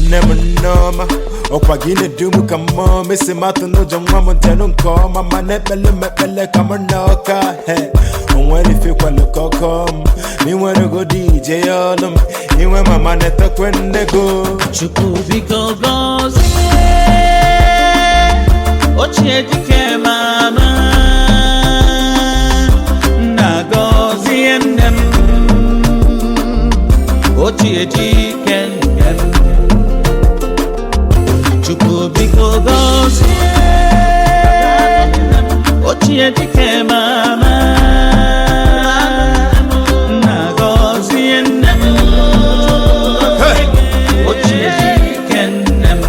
Nne m nneọma, ọkwa gị na-edu m ka mmụọ mesi matụ n'ụjọ. Nwa m ntenụ nke ọma, ma na-ekpele m ekpele ka m na ọka he onwere ifekwalụ kọkọ m ma ị nwere godi ije ya ọlụ m inwe mama na-etekwe nne go. Chukwu biko gọzie ochie dike mama, nna gọzie nne m, ochie dike nne m. Chukwu biko gọzie ochie dike mama, nna gọzie nne m, ochie dike nne m.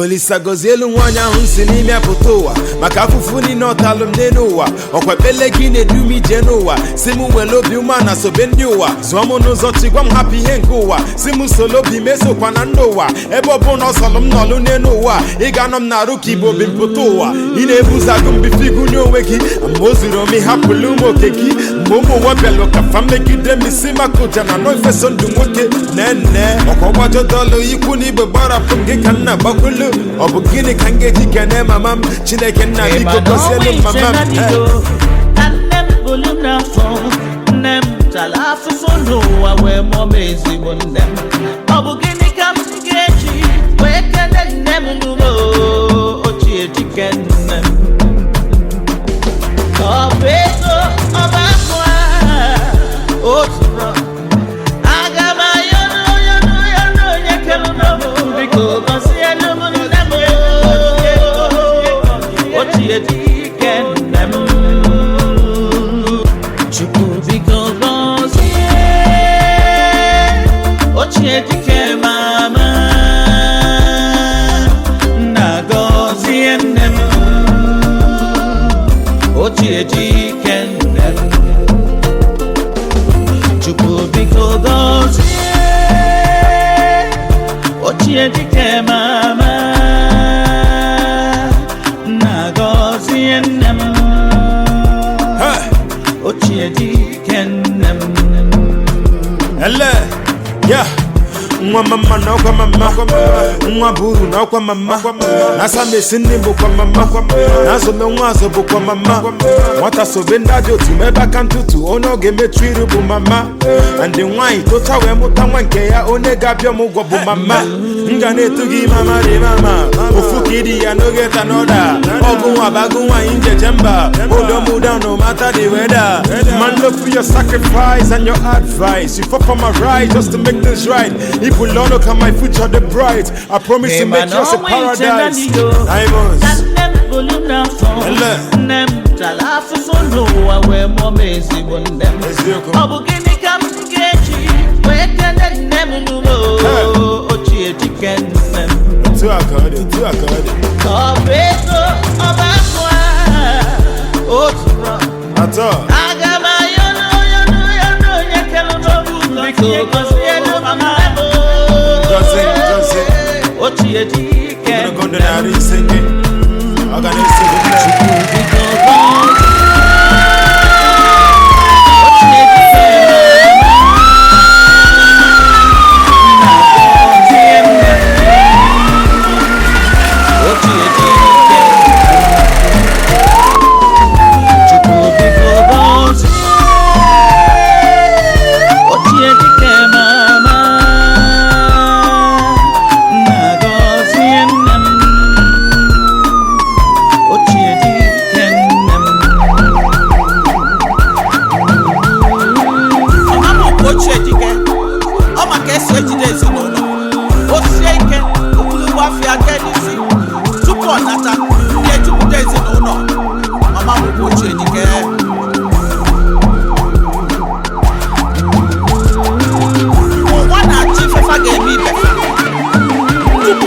Olisa gọzie elu nwaanyị ahụ si n'ime pụta ụwa maka afụfụ niile ọtalụ m n'elu ụwa. Ọkwa ekpele gị na-edu m ije n'ụwa, si m were obi umeala sobe ndị ụwa, zụọ m n'ụzọ chi, gwa m hapụ ihe nke ụwa, si m solo obi m esokwa na ndị ụwa. Ebe ọ bụ na ọ sọlụ m nọlụ n'elu ụwa, ị ga-anọ m na-arụ ka igbo bi mpụta ụwa. Ị na-ebuzo agụ mbife igunye onwe gị mgbe o zuru ome, hapụlụ ụmụ oke gị mgbe ụmụ ụwa bịalụ ka fa megide m isi maka ụja na nọ ifeso ndụ nwoke nene ọkwa gbajọdọlụ ikwu na igbe gbarapụ m gị ka nna gbakwulu. Ọ bụ gịnị ka m ga-eji kene mama m? Chineke nna, biko gọzielu m mama m. Na nne m bụrụ m n'afọ, nne m tara afụfụ n'ụwa wee mụọ m. Ezigbo nne m, ọ bụ gịnị ka m ga-eji wee kele nne m n'ụlọ ochie dike nne m? Ọ bụ ego, ọ bụ akụ agha otu rọ aga m ayọrọ yọrọ yọrọ onye kere n'ọbụ, biko gọzielu m nne m, ochie dike nne m. Chukwu biko gọzie ochie dike mama, nna gọzie nne m, ochie dike nne m. Chukwu biko gọzie ochie dike mama, nna gọzie nne m, Hey! ochie dike nne m. Ele ya nwa mama na ọkwa mama, nwa bụ uru na ọkwa mama, na asamesi nne bụkwa mama, na azụme nwa azụ bụkwa mama. Nwata sobe ndị ajọ otu ma ebe aka ntụtụ onye ọ ga-emechu iru bụ mama. Ndị nwaanyị tocha wee mụta nwa nke ya, onye ga-abịa m ụgwọ bụ mama. M ga na-etu gị mama dị mama ofu ka ịdị ya n'oge tanoda ọgụ nwa bagụ nwaanyị njeje mba odomuda no matter the weather. Man, look for your sacrifice and your advice. You fought for my right just to make things right. If we learn, look at my future the bright. I promise to make yours a paradise. Diamonds. Na nne m bụrụ m n'afọ, Ele. nne m tara afụfụ n'ụwa wee mụọ m. Ezigbo nne m, Eziokwu. ọ bụ gịnị ka m ga-eji wee kele nne m n'ụlọ ochie dike nne m? Otu a ka ọ dị, otu a ka ọ dị. Ọ bụ ego, ọ bụ akụ agha otu rọ Atọ. aga m ayọrọ yọrọ yọrọ onye kere n'obu, biko gọzielu m nne m. Gọzie, gọzie. Ochie dike. Ogologo ndụ na-arụ isi gị. Ọ ga na-esi gị nne. Biko gọzie ochie dike mama, nna gọzie nne m, ochie dike. Chukwu biko gọzie ochie dike mama, nna gọzie nne m, ochie dike nne m. Mama m bụ ochie dike, ọ maka esi ejide ezinụlọ o sie ike ogologo afọ jee n'isi tupu ọ nata ndị ejupụta ezinụlọ. Mama m bụ ochie dike. Ụwa na-achọ ifefa ga-eme ibefa tupu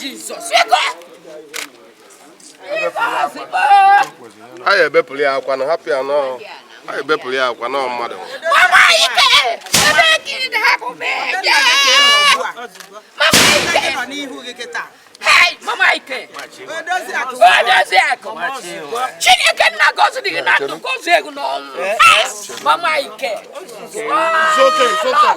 Jizọs biko. Anyị ebepụrụ ya akwa na hapụ ya nọọ. Anyị ebepụrụ ya akwa nọọ mmadụ. Mama Ike, ebe ka ị na-ahapụ m eje? Mama Ike. Hey, Mama Ike. Odozi akụ. Chineke nna gọziri gị na ndụ, gọzie gị n'ọnwụ. Hey, Mama Ike. It's okay, it's okay.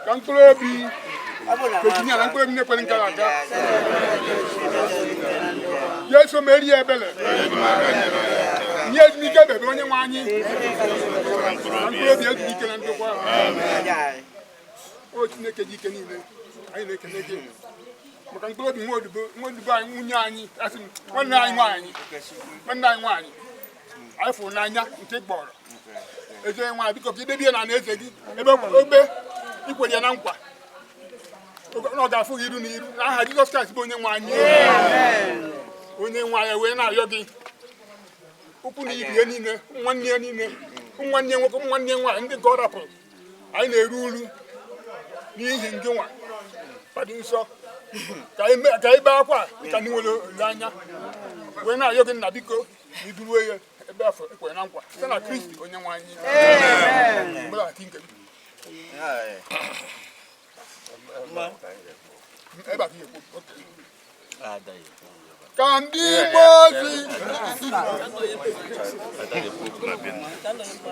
Ka mkpụrụ obi Virginia na mkpụrụ obi na-ekwere nke aga Yesu meri ya ebele nye ezumike bebe onye nwe anyị ka mkpụrụ obi ezumike na ndokwa. O Chineke ji ike niile, anyị na-ekele gị maka mkpụrụ obi nwa odibo anyị, nwunye anyị, asị m nwanne anyị nwaanyị, nwanne anyị nwaanyị anyị fụrụ n'anya nke kpọrọ eze nwaanyị, biko ka idebie na eze gị ebe obe ikwere ya na nkwa na ọ ga-afụ gị iru na iru n'aha Jizọs Kraịst bụ onye nwe anyị. Onye nwe anyị wee na-arịọ gị ụkwụ na ibi ya niile, nwanne ya niile, nwanne ya nwoke, nwanne ya nwaanyị, ndị nke ọ rapụrụ anyị na-eru uru n'ihi ngị nwa padị nsọ ka anyị bee akwa ka ndị nwere olileanya wee na-arịọ gị nna biko na iduruo ya ebe afọ ekwere na nkwa site na Kristi onye nwe anyị. Ka ndị mmụọ ozi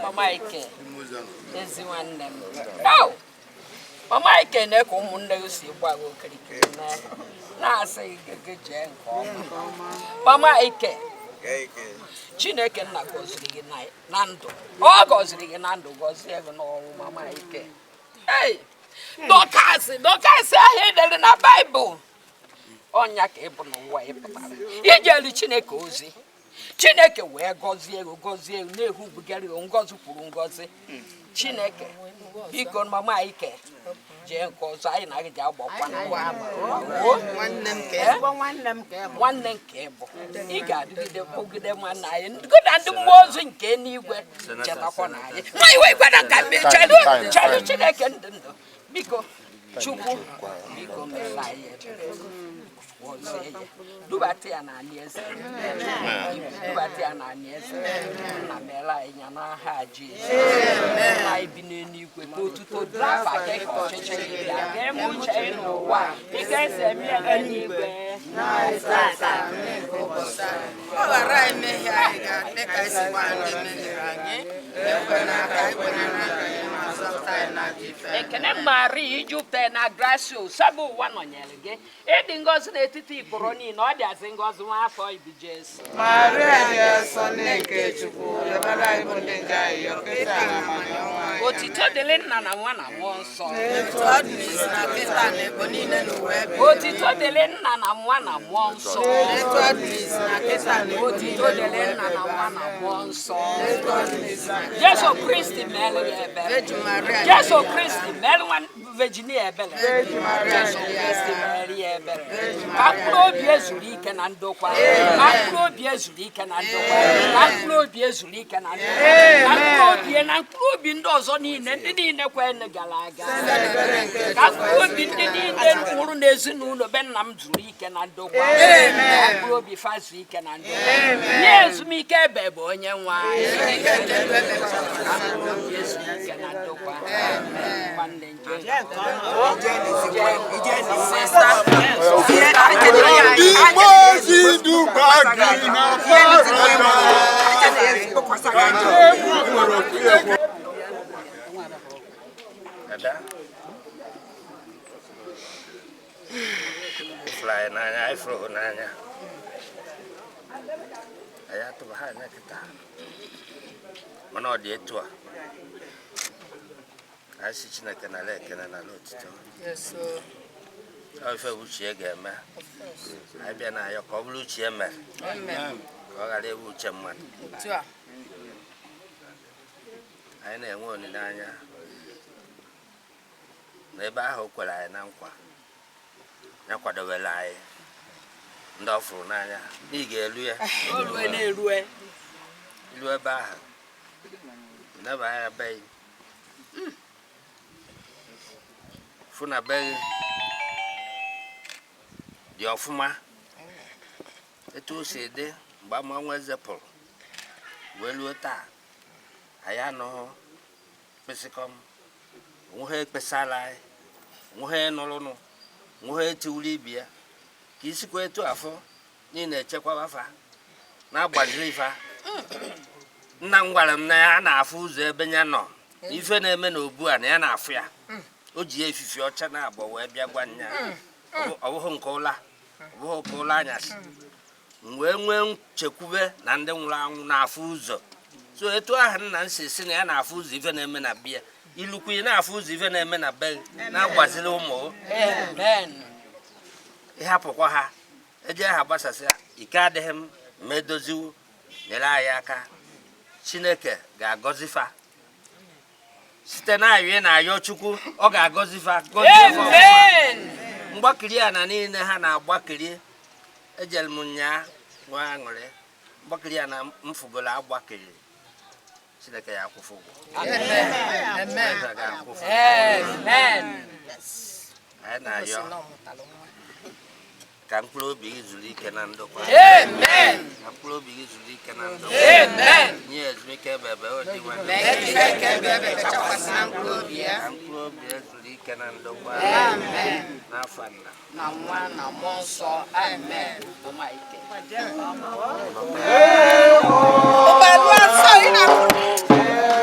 Mama Ike, ezi nwanne m. Mama Ike na ka ụmụnne gị si gba gị okirikiri na-asị gị jee nke ọma. Mama Ike, Chineke nna gọziri gị na ndụ. Ọ gọziri gị na ndụ, gọzie gị n'ọnwụ. Mama Ike. Hey, Dọkasị, Dọkasị ahụ edere na Baịbụl. Ọnya ka ị bụ n'ụwa ị pụtara. Ijelu Chineke ozi. Chineke wee gọzie gị, gọzie gị, na-ehubigara gị ngọzi kwuru ngọzi. Chineke, biko Mama Ike, jee nke ọzọ anyị na gị ji agbakwa nwanne nke bụ ị ga-adịgide kpọgide nwanne anyị gụ na ndị mmụọ ozi nke n'igwe chetakwa na anyị nwa iwe igwe na nka mmiri chedu Chineke ndụ ndụ biko Chukwu biko meela anyị ebere gọzie ya dubata ya n'ala eze, dubata ya n'ala eze nna meela anyị ya n'aha Jizọs. Nna anyị bi n'eluigwe ka otuto dịrị afa gị, ka ọchịchị gị bịa, ka eme uche gị n'ụwa dịka esi eme ya n'eluigwe. Gbaghara anyị mmehie anyị ga dịka esi gbaghara ndị mehiere anyị, ekwela ka anyị kwenye n'aka gị ma zọpụta anyị n'ajọ ife. Ekene Maria ijupụtara na grasia usaba ụwa nọnyere gị, ịdị ngọzi n'etiti ikporo niile, ọ dịazị ngọzi nwa afọ ibu Jesu. Maria dị nsọ, nne nke Chukwu, rịọbara anyị bụ ndị njọ ayịyọ kịta na amamihe ọnwụ anyị. Otito dịrị nna na nwa na mmụọ nsọ. Etu ọ dị n'isi na kịta na ebo niile n'ụwa ebe. Otito dịrị nna na nwa na mmụọ nsọ. Etu ọ dị n'isi na kịta na ebo Otito niile dịrị n'ụwa nna na ebe. nwa na mmụọ nsọ. Etu ọ dị n'isi na kịta. Jesu Kristi meelu ya ebere. Virgin Maria. Jesu Kristi meelu nwa Virginia ebere. Virgin Maria. Jesu Kristi meelu ya ebere. Ka mkpụrụ obi ezuru ike na ndokwa. Ka mkpụrụ obi ezuru ike na ndokwa. Ka mkpụrụ obi ezuru ike na ndokwa. Ka mkpụrụ obi na mkpụrụ obi ndị ọzọ niile, ndị niile kwenu gara aga. Ka mkpụrụ obi ndị niile nwụrụ n'ezinụlọ be nna m zuru ike na ndokwa. Ka mkpụrụ obi fa zuo ike na ndokwa. Nye ezumike ebe bụ onye nwe anyị. Ka mkpụrụ obi ezuru ike na ndokwa. Nwanne nje. Ndị mmụọ ozi duba gị na paradaịs. Ada, ịfụrụ anyị n'anya, anyị fụrụ hụ n'anya. Anyị atụba ha anya kịta. Mana ọ dị etu a. Anyị sị Chineke nara ekele nara otito. Ọ ife uche ya ga-eme. Anyị bịa na ayọ ka ọ bụrụ uche ya mere. Ka ọ ghara ịbụ uche mmadụ. Anyị na-enwe olileanya na ebe ahụ o kwere anyị na nkwa ya kwadobere anyị ndị ọ fụrụ n'anya na ị ga-elu ya. O rue na-erue. Ilu ebe ahụ neba anya be gị fụ na be gị dị ọfụma etu o si dị mgbe ama nwa eze pụrụ wee luo taa anyị anụghị kpesịkọm onwe ha ekpesala anyị onwe ha nụrụnụ onwe ha etiwuru ibi ya ka isikwa etu afọ niile echekwaba fa na-agbaziri fa. Nna m gwara m na ya na-afụ ụzọ ebe ya nọ ife na-eme n'obu a na ya na-afụ ya o ji ya efifi ọcha na abụọ wee bịa gwa nya ọ bụghị nke ụla ọ bụghị nke ụla anyasị m wee nwee nchekwube na ndị nwụrụ anwụ na-afụ ụzọ so etu ahụ nna m si si na ya na-afụ ụzọ ife na-eme na bịa ilukwu ị na-afụ ụzọ ife na-eme na be gị na-agbaziri ụmụ Amen. Ịhapụkwa ha eje ha gbasasịa ike adịghị m ma edoziwo nyere anyị aka Chineke ga-agọzi fa site na ayọ ị na-ayọ Chukwu ọ ga-agọzi fa gọzie fa ọfụma. Amen. Mgbakiri a na niile ha na-agbakiri ejere m nyaa nwee aṅụrị mgbakiri a na mfugolo agbakiri Chineke ya akwụfụ ụgwọ. Chineke ga-akwụfụ ụgwọ. Amen. Anyị na-ayọ ka mkpụrụ obi gị zuru ike na ndokwa. Amen. Ka mkpụrụ obi gị zuru ike na ndokwa. Amen. Nye ezumike ebe ebe ọ dị nwanne. Mee ka ife nke ebe ebe chakwasị na mkpụrụ obi ya. Ka mkpụrụ obi ya zuru ike na ndokwa. Amen. N'afọ nna. Na nwa na mmụọ nsọ. Amen. Mama Ike. Ụbalụ asọ ị na-akụ. Amen.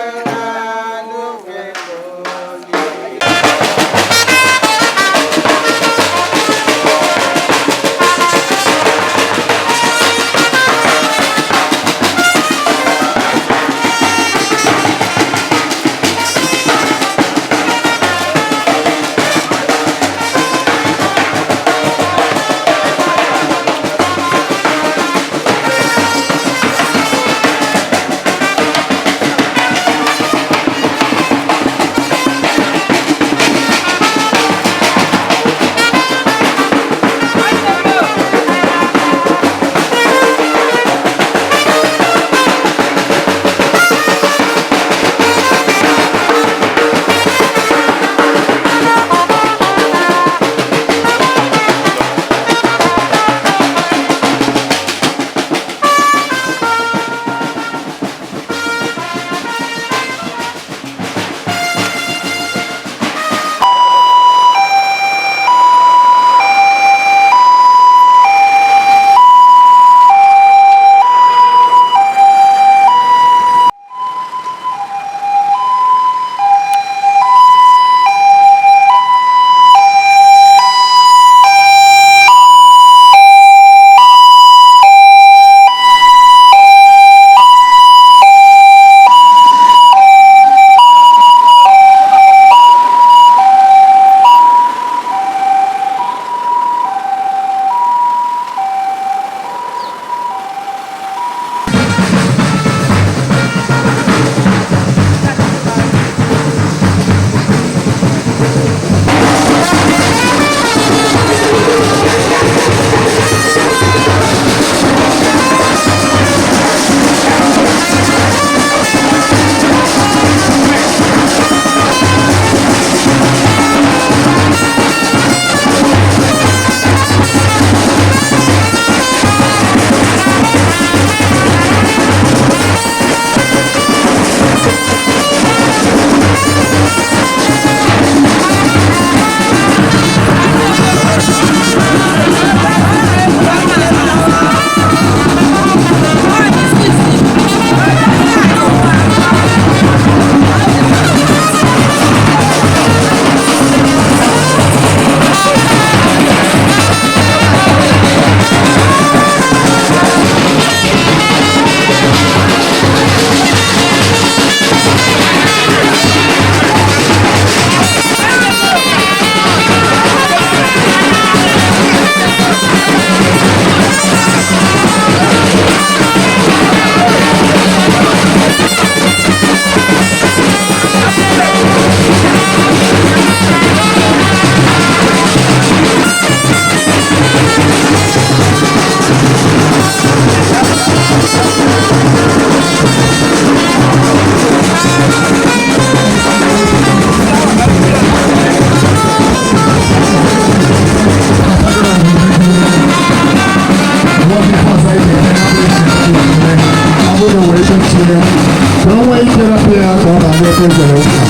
Ichere ya ka ọ na-abịa ebe ezere ụka.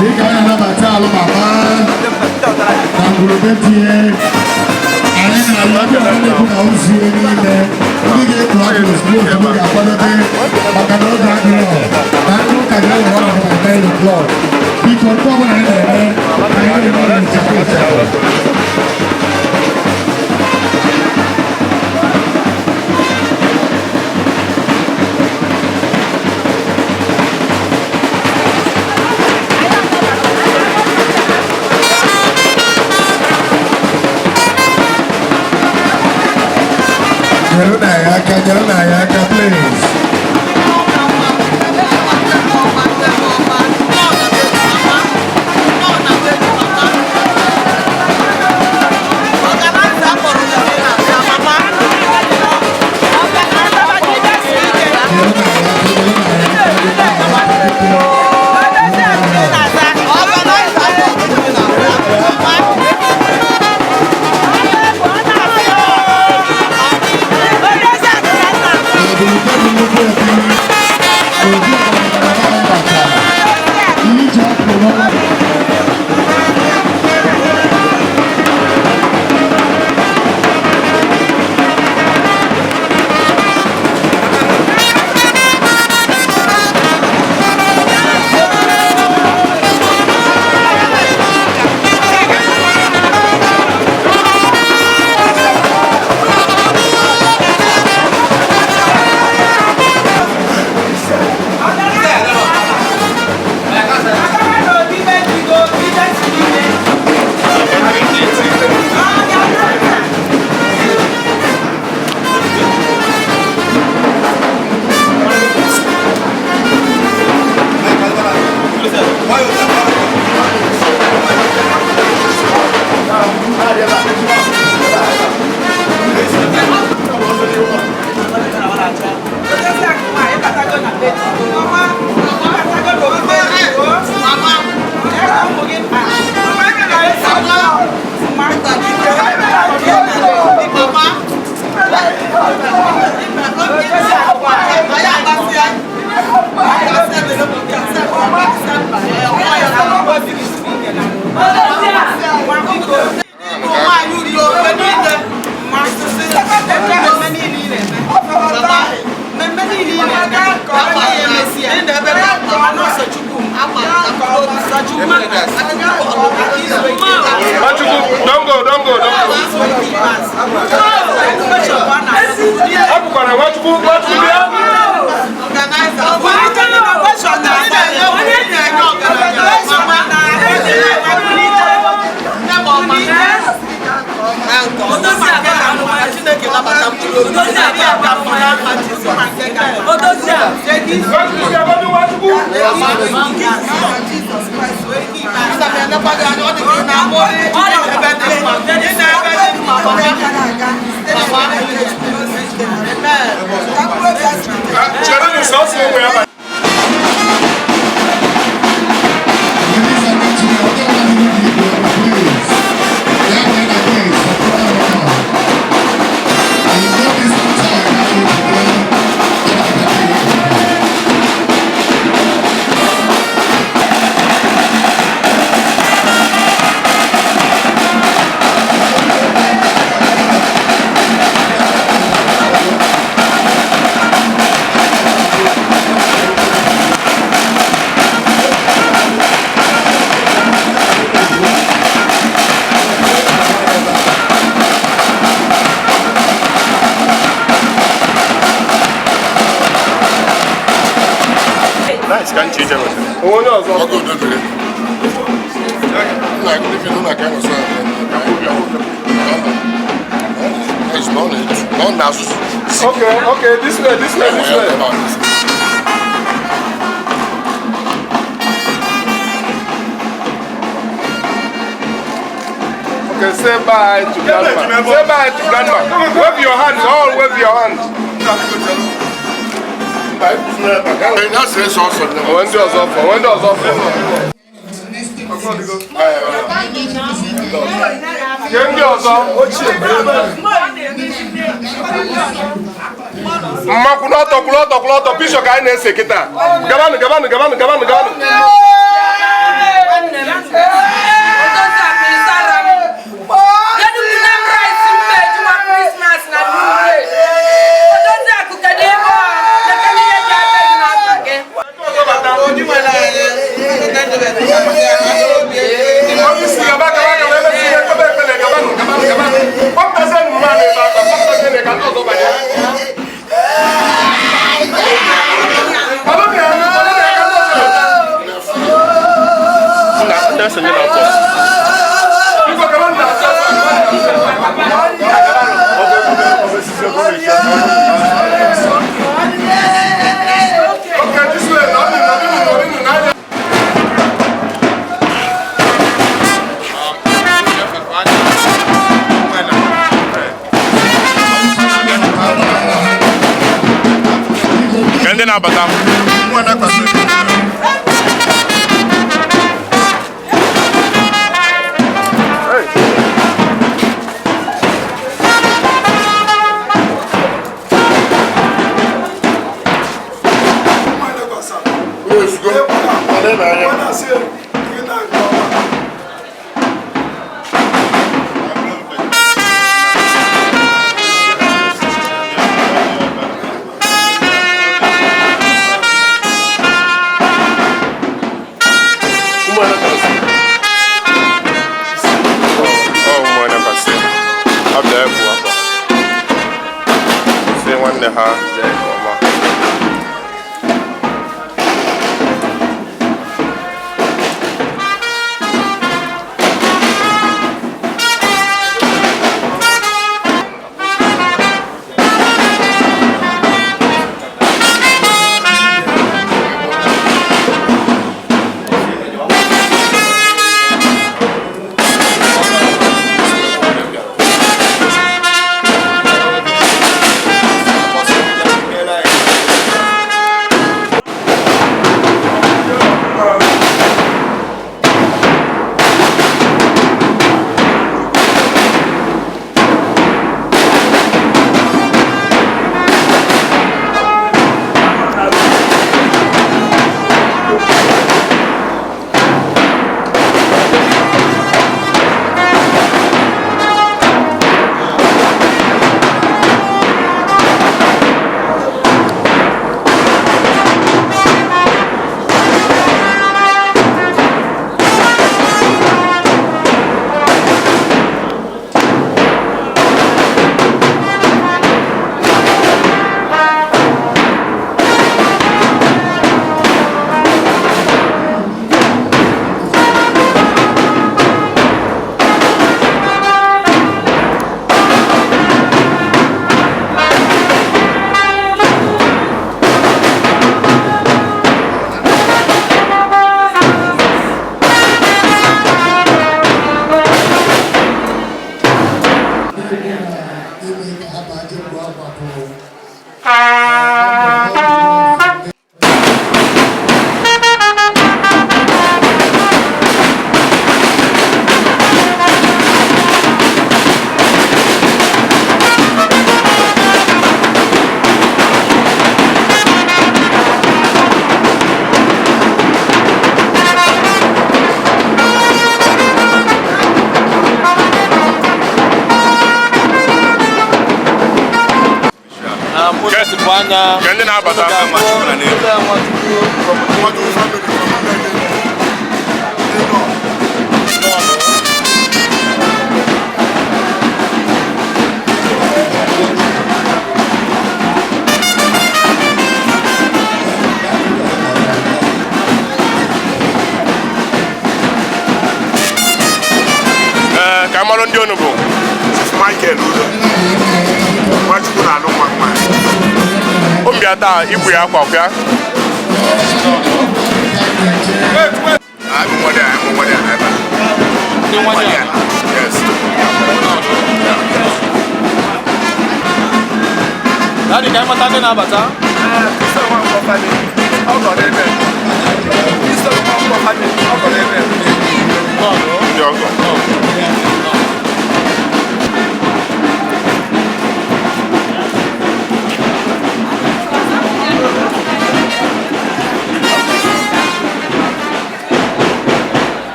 Dịka anyị anabata alụmama na ngwurube tinye anyị na-arịọ ndị ọrụ na-ekwu na ozu niile ndị ga-ekpu akụ ozugbo ozugbo ga-akwadobe maka na oge adịrọ na ndị ụka ga-ewere ọnọdụ na 9 o'clock. Biko nke ọbụla anyị na-eme anyị na-eme ya nchekwa nchekwa. Nyere na ya aka, nyere na ya aka, please. Nwachukwu, don't go, don't go, don't go. Hapụkwana Nwachukwu, Nwachukwu bịa. Nwachukwu bịa, gbado Nwachukwu. Chere na sọsọ ụmụ ya bata. Ladies and gentlemen, please. Yeah, we're in a case for protocol. And you know this time, I will begin. Nice, ka nchi ije nweta. Onye ọzọ. Ọgụ udo dịrị. Nna gị ndị na ka nọsọ ọ na-asụsụ. Okay, okay, this way, this way, this way. Okay, say bye to grandma. Say bye to grandma. Wave your hands, all wave your hands. Onwe ndị ọzọ fọ, onwe ndị ọzọ fọ. Nke ndị ọzọ mma kwụrụ ọtọ kwụrụ ọtọ kwụrụ ọtọ pishọ ka anyị na-ese kịta. Gabanụ gabanụ gabanụ gabanụ gabanụ. Onye isi gaba gaba gaba emesi ihe kọba ekpele gabanụ gabanụ gabanụ. Kpọpụtazienụ mma na-ebe akwa kpọpụtazienụ ka ndị ọzọ banye. Kpọrọ ya, kpọrọ ya ka ndị ọzọ bata. Nna, ndị esonye na-atọ. Biko gabanụ na asọ asọ. Okay, this way, nọdụ nọdụ nọdụ n'anya. Nke ndị na-abata. Ọ ụmụnne basị ọ bịa egwu akwa si nwanne ha jee nke ọma. Nke ndị na-abata. Ee, ka amarụ ndị unu bụ Michael Udo Nwachukwu na-alụ nwa nwaanyị. Ụmụ taa igbu ya akwa kwa. Abụ nwa dị a, abụ nwa dị a ebe a. Nwa dị a. Yes. Daddy, ka anyị mata ndị na-abata. Ọ nọ n'ebe. Ọ nọ n'ebe.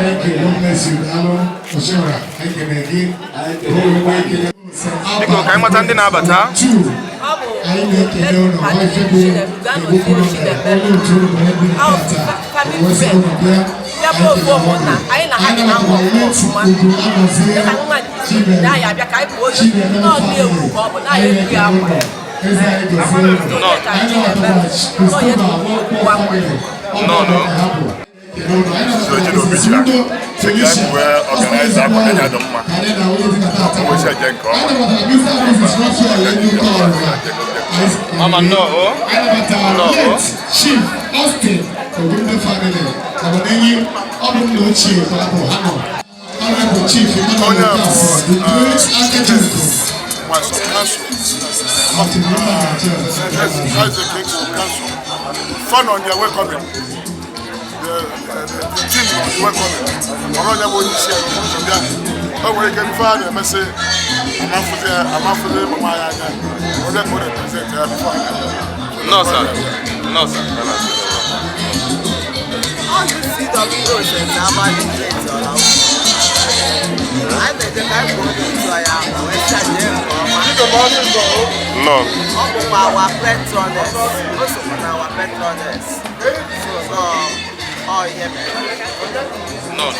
Thank you. God bless you. Daalụ. Oshora, ekele gị. Biko ka anyị mata ndị na-abata. Anyị na-ekele ụlọ ife bụ egbukwu onye otu ụlọ ebe tata wee ụlọ bịa. Ya bụ ofu ụmụnna anyị na ha dị na mma ọfụma ọfụma, dịka nwa na anyị abịa ka anyị pụọ oyi n'ọdụ ewu ka ọ bụ na anyị ekwu ya akwa. Eze anyị gozie ụlọ. Anyị nabatara Christopher Nwankwo family. Nnọọ. Soji na obi jira sị ka anyị wee organize akwa ka ya dị mma, o wee si eje nke ọma. Mama, nnọọ o. Nnọọ o. Chief Austin Ogunde family, Ọbụnenyi, ọ bụ nna ochie ka ọ bụ ha nọ. Honorable Chief Onye Emmanuel a bụ Das, the great architect. Nwaso Council. Isaac Kingston Council. Fun on their welcoming. The team on the welcoming. Ọ̀rọ̀ ọ̀nyà bụ onye isi anyị ụzọ bịa. O nwere ike ife a na-emesị amafụzi amafụzi mama ya anya. Onye ka ọ represent ya before anyị abịa. Nnọọ sir. Nnọọ sir. All the CWO sent Amadi James Ọla. Anyị na-eje ka anyị kwuo onye otu anyị ahụ wee sị anyị jee nke ọma. Nnọọ. Ọ bụkwa our patroness. O sokwa na our patroness. So nọ ọ ihe mere. Nnọọ.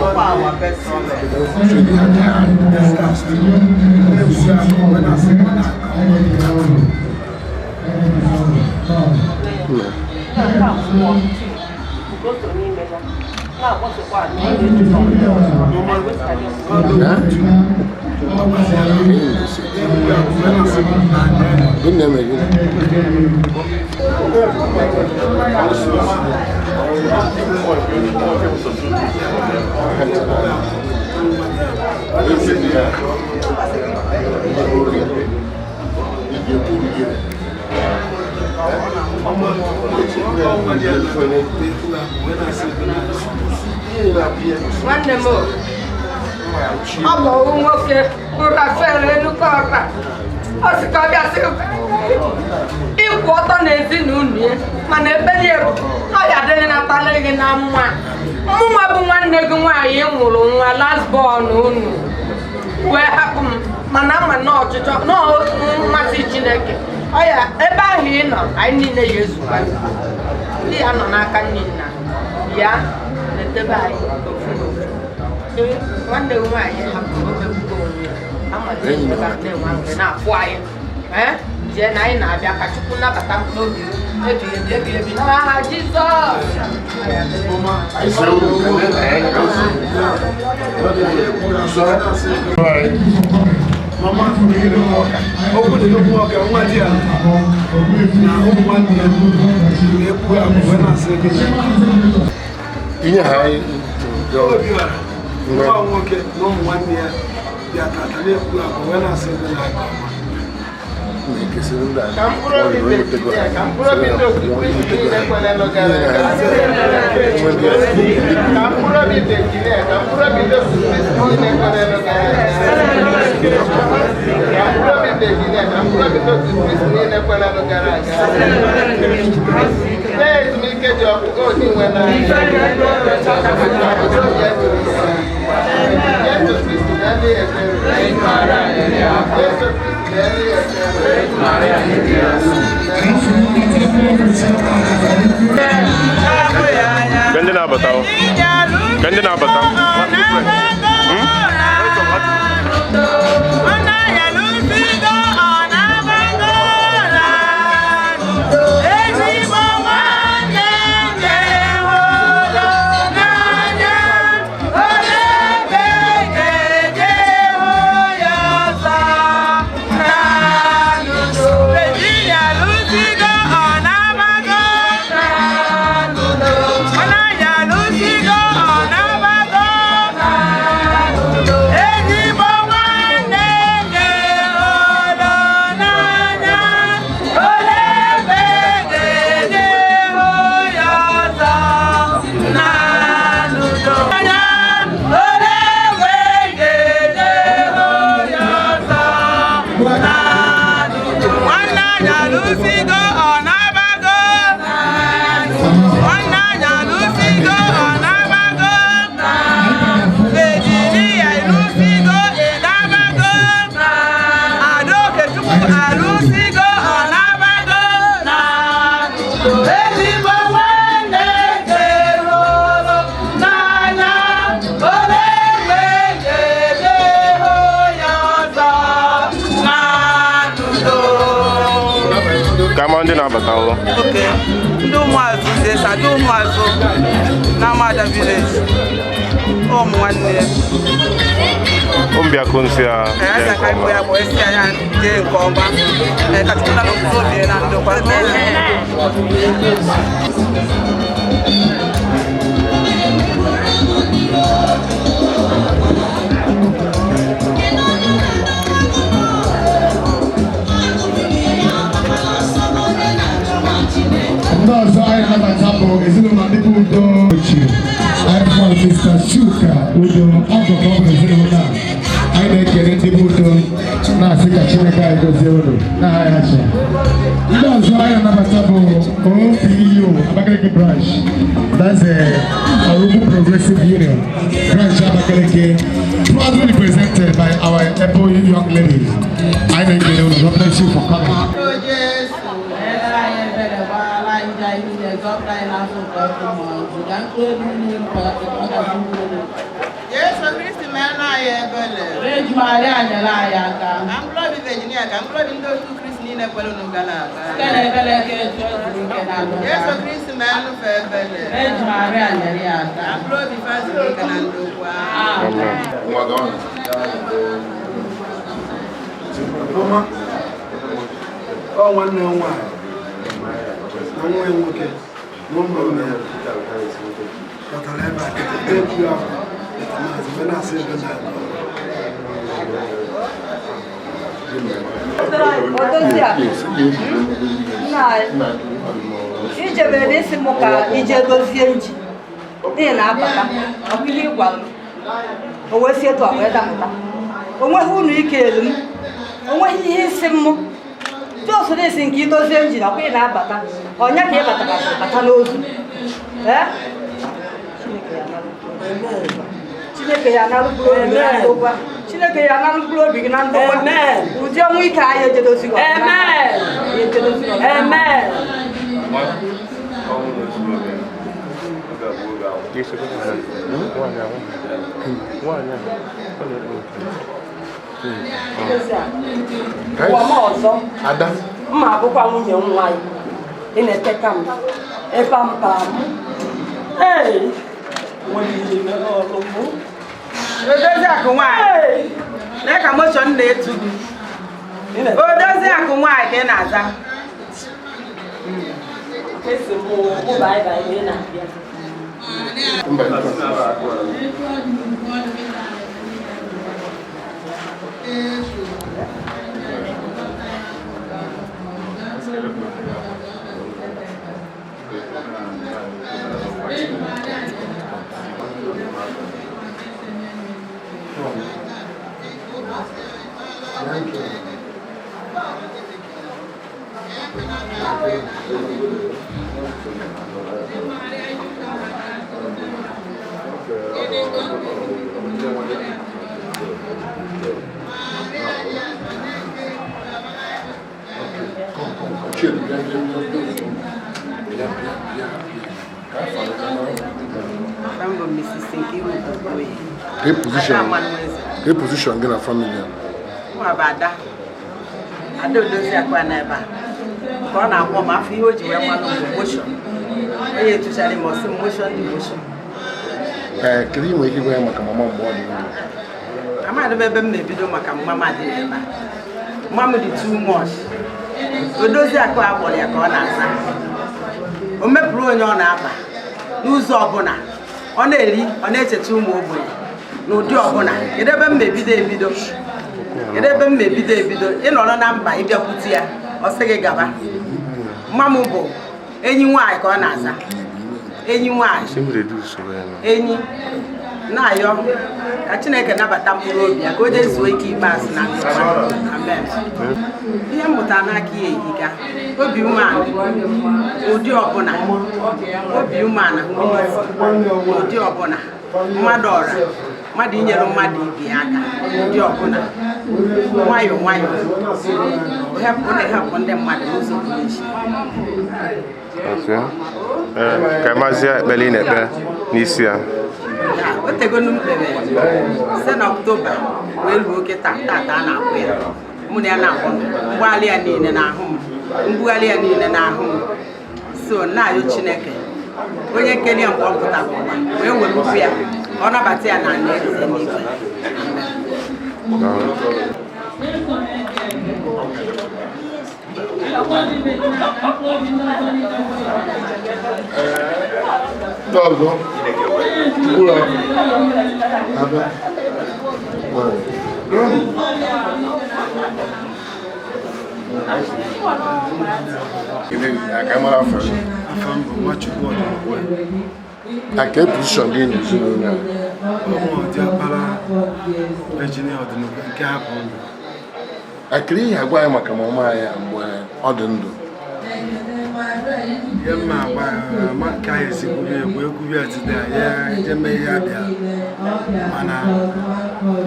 Ọkwa our patroness. Nwanne m o, ọ bụ owu nwoke bụ Rafael Enukọra. Ọ sị ka ọ bịa sị ịkwụ ọtọ n'ezinụlọ ya, mana ekpere ya bụ na ọ ya adịghị natala gị na mma. Mụnwa bụ nwanne gị nwaanyị nwụrụ nwa last born unu wee hapụ m, mana ama na ọchịchọ na mmasị Chineke ọ ya ebe ahụ ị nọ, anyị niile ya ezukwa. Ndị ya nọ n'aka nne nna ya na-edebe anyị ofu n'ofu. Ee, nwanne gị nwaanyị hapụrụ omegbugo onwe ya, ama na ebe a na-enwe aṅụrị na-afụ anyị. Ee, jee na anyị na-abịa ka Chukwu nabata mkpụrụ obi ebighị ebi ebighị ebi n'aha Jizọs. Mama okwu dị n'okwu ọka nwa di ya na ụmụ nwanne ya na-ekwu abụọ na-asị gị. Inye ha Obiọra nwa nwoke na ụmụ nwanne ya bịa tata na-ekwu abụọ na-asị gị na aka ọma. Ka mkpụrụ obi Virginia, ka mkpụrụ obi ndị okwukwe niile kwelenụ gara aga. Ka mkpụrụ obi Virginia, ka mkpụrụ obi ndị okwukwe niile kwelenụ gara aga. Ka mkpụrụ obi Virginia, ka mkpụrụ obi ndị okwukwe niile kwelenụ gara aga. Lee ezumike dị ọkụ odi nwe n'anya. Jesu Kristi na-adịghị ebere. Jesu Kristi na-adịghị ebere. Ka ndị na-abata o. Ka ndị na-abata. Hmm? Ka ama ndị na-abata ụlọ. Okay. Ndị ụmụazụ Zesa, ndị ụmụazụ na Amada village. Ụmụ nwanne ya. Ụmụbịakụ nsị a Ee, jee aka nke ka ọma. ya bụ esi anya jee nke ọma. Ee, ka Chukwu nara mkpụrụ obi ya na ndokwa. Ndị ọzọ anyị na-anabata bụ ezinụlọ ndị bụ Udo ochie. Anyị fụrụ Mr. Chuka Udo, ọgọ ka ọ bụ ezinụlọ a. Anyị na-ekele ndị bụ Udo na-asị ka Chineke anyị gozie unu n'aha ya chi. Ndị ọzọ anyị na-anabata bụ OPU Abakaliki branch. That's the Orugu Progressive Union branch Abakaliki, proudly represented by our able young ladies. Anyị na-ekele unu. God bless you for coming. Jesu Kristi meere anyị ebere. Eji Maria nyere anyị aka. Ka mkpụrụ obi Virginia, ka mkpụrụ obi ndị otu Kristi niile kwere unu gara aga. Site n'ebere ka etu ezuru ike na ndụ. Jesu Kristi mee nnụfe ebere. Eji Maria nyere ya aka. Ka mkpụrụ obi fa zuru ike na ndokwa. Mama, ọ nwanne m nwaanyị na nwa ya nwoke na ụmụnne ya batara ebe a kịta na-ekwu akwa maazị wee na-asị ebe na Nna anyị, ijebere isi m ka ije dozie nji n'ihi na abata ọ bụ ihe ị gwara m o wee si etu a wee dapụta o nweghị unu ike elu m o nweghị ihe isi m jos isi nke idozie nji na ọkwa ị na-abata ọnya ka ị batagasị bata n'ozu. Ee? Chineke ya analụ mkpụrụ obi gị na ndokwa. Chineke ya analụ mkpụrụ obi gị na ndokwa. Ụdị ọnwụ ike anyị ejedozighị ọzọ. Ejedozighị ọzọ. Ụwa m ọzọ Ada. mma abụkwa nwunye m nwaanyị ị na-eteka m ebe mba m ee nwere ihe mere ọrụ m. Odozi akụ nwaanyị. Lee ka motion na-etu gị. Odozi akụ nwaanyị ka ị na-aza. Esi m ụba ịba ihe na-abịa. Mbụ Mrs. Nkiru Okoye. Kee position? Ada Amanweze. Kee position gị na family a? Nwa bụ Ada. Ada Odozi akụ a n'ebe a. Ka ọ na-akwọ m afọ ihe o ji wee mmanụ bụ motion. Onye etuchara m ọsị m motion dị motion. Ee, kedu ihe nwere ike ịgwa ya maka mama mgbe ọ dị ndụ? Amadị m ebe m na-ebido maka mma m adịghị ebe a. Mma m dị too much. Odozi akụ a kpọrọ ya ka ọ na-aza. O mepụrụ onye ọ na-akpa n'ụzọ ọbụla. Ọ na-eri, ọ na-echeta ụmụ ogbenye n'ụdị ọbụla. Kedu ebe m na-ebido ebido? Kedu ebe m na-ebido ebido? Ị nọrọ na mba ịbịakwute ya, ọ sị gị gaba. Mma m bụ enyi nwaanyị ka ọ na-aza. Enyi nwaanyị. Enyi na-ayọ ka Chineke nabata mkpụrụ obi ya ka o jee zuo ike ikpeazụ na ndụ ya. Amen. Ihe m mụtara n'aka ya ehika obi umeala ụdị ọbụla, obi umeala ụdị ọbụla, mmadụ ọra mmadụ inyere mmadụ ibe ya aka ụdị ọbụla, nwayọọ nwayọọ hepụ na-ehepụ ndị mmadụ n'ụzọ pụrụ iche. Okay. Ee, ka mazie ekpere ị na-ekpe n'isi ya. O tegonu m kpere site na Ọktoba wee ruo kịta tata a na-akwụ ya mụ na ya na-akwụ mgbalị ya niile n'ahụ m. Mbugharị ya niile n'ahụ m so na-ayọ Chineke onye kelee mgbe ọ pụtara ụwa wee were ukwu ya ka ọ nabata ya na alaeze eluigwe. Ndị ọzọ mkpụrụ abịa Afa m bụ Nwachukwu Ọdịnukwe. Na nke position gị n'ezinụlọ a? Ụmụ Ọdịọkpara Virginia Ọdịnukwe nke hapụ ndụ. Akịrị ihe agwa anyị maka mama anyị mgbe ọ dị ndụ. Ihe mma agwa ya, ma nke anyị esi gwuru egwu egwu ya tide ya eje mee ihe abịa, mana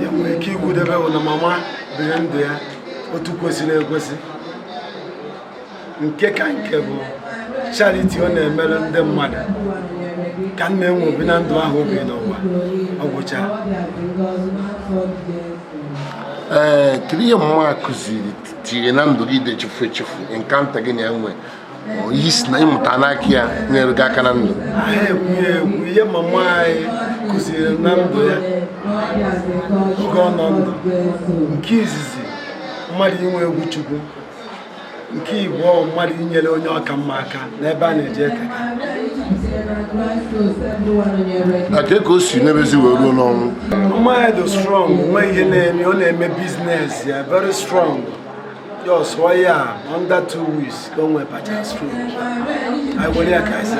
ihe nwere ike ikwudebe bụ na mama biri ndụ ya otu kwesịrị ekwesị. Nke ka nke bụ charity ọ na-emere ndị mmadụ ka nna enwe obi na ndụ ahụ obi n'ụwa ọ gwụcha. Ee, kedu ihe mama kụziri tinye na ndụ gị dị echefu echefu nkanta gị na-enwe ihe si na ịmụta n'aka ya nyere gị aka na ndụ? Ahụ ekwu ya ekwu ihe mama anyị kụziri na ndụ ya oge ọ nọ ndụ. Nke izizi, mmadụ inwe egwu Chukwu. Nke ịbụọ, mmadụ inyere onye ọka mma aka n'ebe a na-eje eteka. Na ka o si n'ebezi wee ruo n'ọnwụ? Mama ya dị strong, nwe ihe na-eme, ọ na-eme business ya very strong. Ya sụọ ya under 2 weeks ka o nwee pacha stroke. Anyị were ya ka anyị si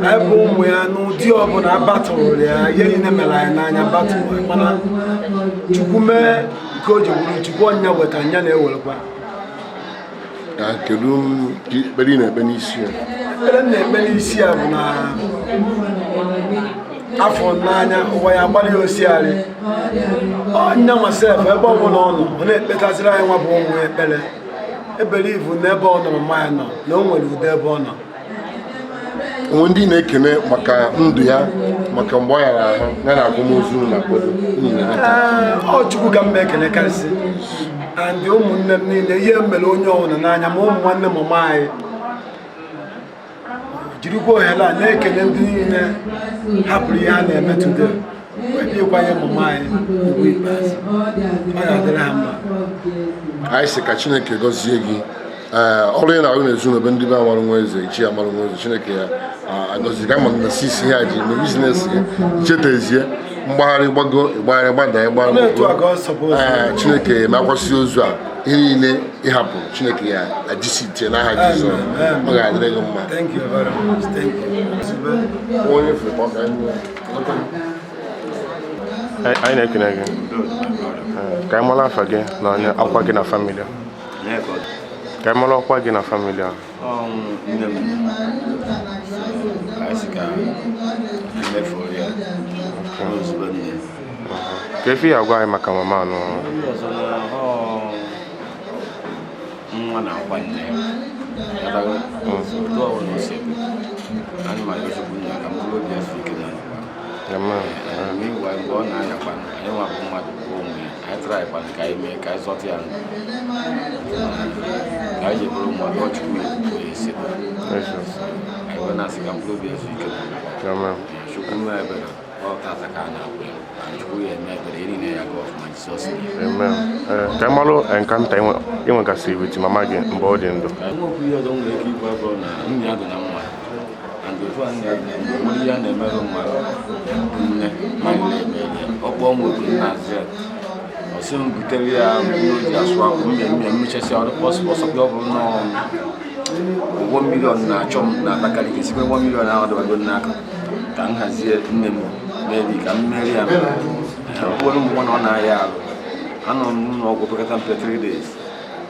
anyị bụ ụmụ ya n'ụdị ọbụla batụrụ ya, ihe niile mere anyị n'anya batụrụ, mana Chukwu mee nke o ji bụrụ Chukwu ọnya weta nya na-ewerekwa. Na kedu ekpere ị na-ekpe n'isi ya? Ekpere m na-ekpe n'isi ya bụ na afọ n'anya ụwa ya agbalị osiarị ọnya masef ebe ọ bụla ọ nọ, ọ na-ekpetaziri anyị nwa bụ ụmụ ya ekpere ebere ivu n'ebe ọ nọ, mama ya nọ na o nwere udo ebe ọ nọ. Onwe ndị na-ekene maka ndụ ya, maka mgbe ọ yara ahụ ya na akwamozu na akwado unu na-eneta? Ee, ọ Chukwu ka m na-ekelekarịsị and ụmụnne m niile, ihe mere onye ọbụla n'anya, ma ụmụ nwanne mama anyị. Jirikwa ohere a na-ekele ndị niile hapụrụ ihe a na-eme today wee bịa ịkwanye mama anyị ugwu ikpeazụ. Ọ ga-adịrị ha mma. Anyị sị ka Chineke gọzie gị. Ee, ọrụ ị na-arụ n'ezinụlọ ebe ndị be amarụ nwa eze ichi amarụ nwa eze, Chineke ya agọzi gị. Ama na sisi ihe a ji eme business gị chetezie mgbagharị gbago ịgbagharị gbada ịgbagharị. Na-etu a ka ọ suppose. Ee, Chineke emakwasị ozu a ihe niile ịhapụ, Chineke ya ajisi tie n'aha Jizọs. Ọ ga-adịrị gị mma. Thank you very much. Thank you. Onye fere ọ ga anyị. Anyị na-ekene gị. Ee, ka anyị mara afa gị na onye ọkwa gị na family a. Ka anyị mara ọkwa gị na family a. Nne m, anyị sị ka emefuo ya ozugbo nne. Ka efi ya agwa anyị maka mama anụ. Ndị ọzọ na ọ nwa na-akwa nne ya. Ghọtago? So, otu ọbụla o si dị, anyị ma Chukwu nna ka mkpụrụ obi ya zuo ike na ndokwa. Amen. Meanwhile, mgbe ọ na-anyakwa, anyị nwa bụ mmadụ bụ ụmụ ya, anyị tara ịkwa ka anyị mee ka anyị zọta ya ndụ ka anyị ji bụrụ mmadụ. Ọ Chukwu ya onye si dị. Anyị wee na-asị ka mkpụrụ obi ya zuo ike na ndokwa. Amen. Chukwu mee ebere, ọ tata ka a na-akwụ ya. Chukwu ya eme ebere, ihe niile ya gaa ọfụma, Jizọs name. Amen. Ee, ka anyị malụ encounter ị nwegasịrị with mama gị mgbe ọ dị ndụ. Nwekwu ihe ọzọ m nwere ike ikwu abụrụ na nne ya dị na mma, and otu a nne ya dị na mma, nwere ihe a na-emerụ mmadụ nne ma anyị na-eme ya. Ọ kpọọ m oku, nna azụ ya, ọ sị m butere ya mmiri o ji asụ akwụ mmiri mmiri mmechasị ọrụ ọsọkwa. Ọ bụrụ na ụgwọ million na-achọ m na Abakaliki, sikwa ụgwọ million ahụ dọbago n'aka ka m hazie nne m mebi ka m merie ya. Ọ bụrụ m nwa na ọ na-aya arụ, anọ m n'ụlọ ọgwụ pekata mpe 3 days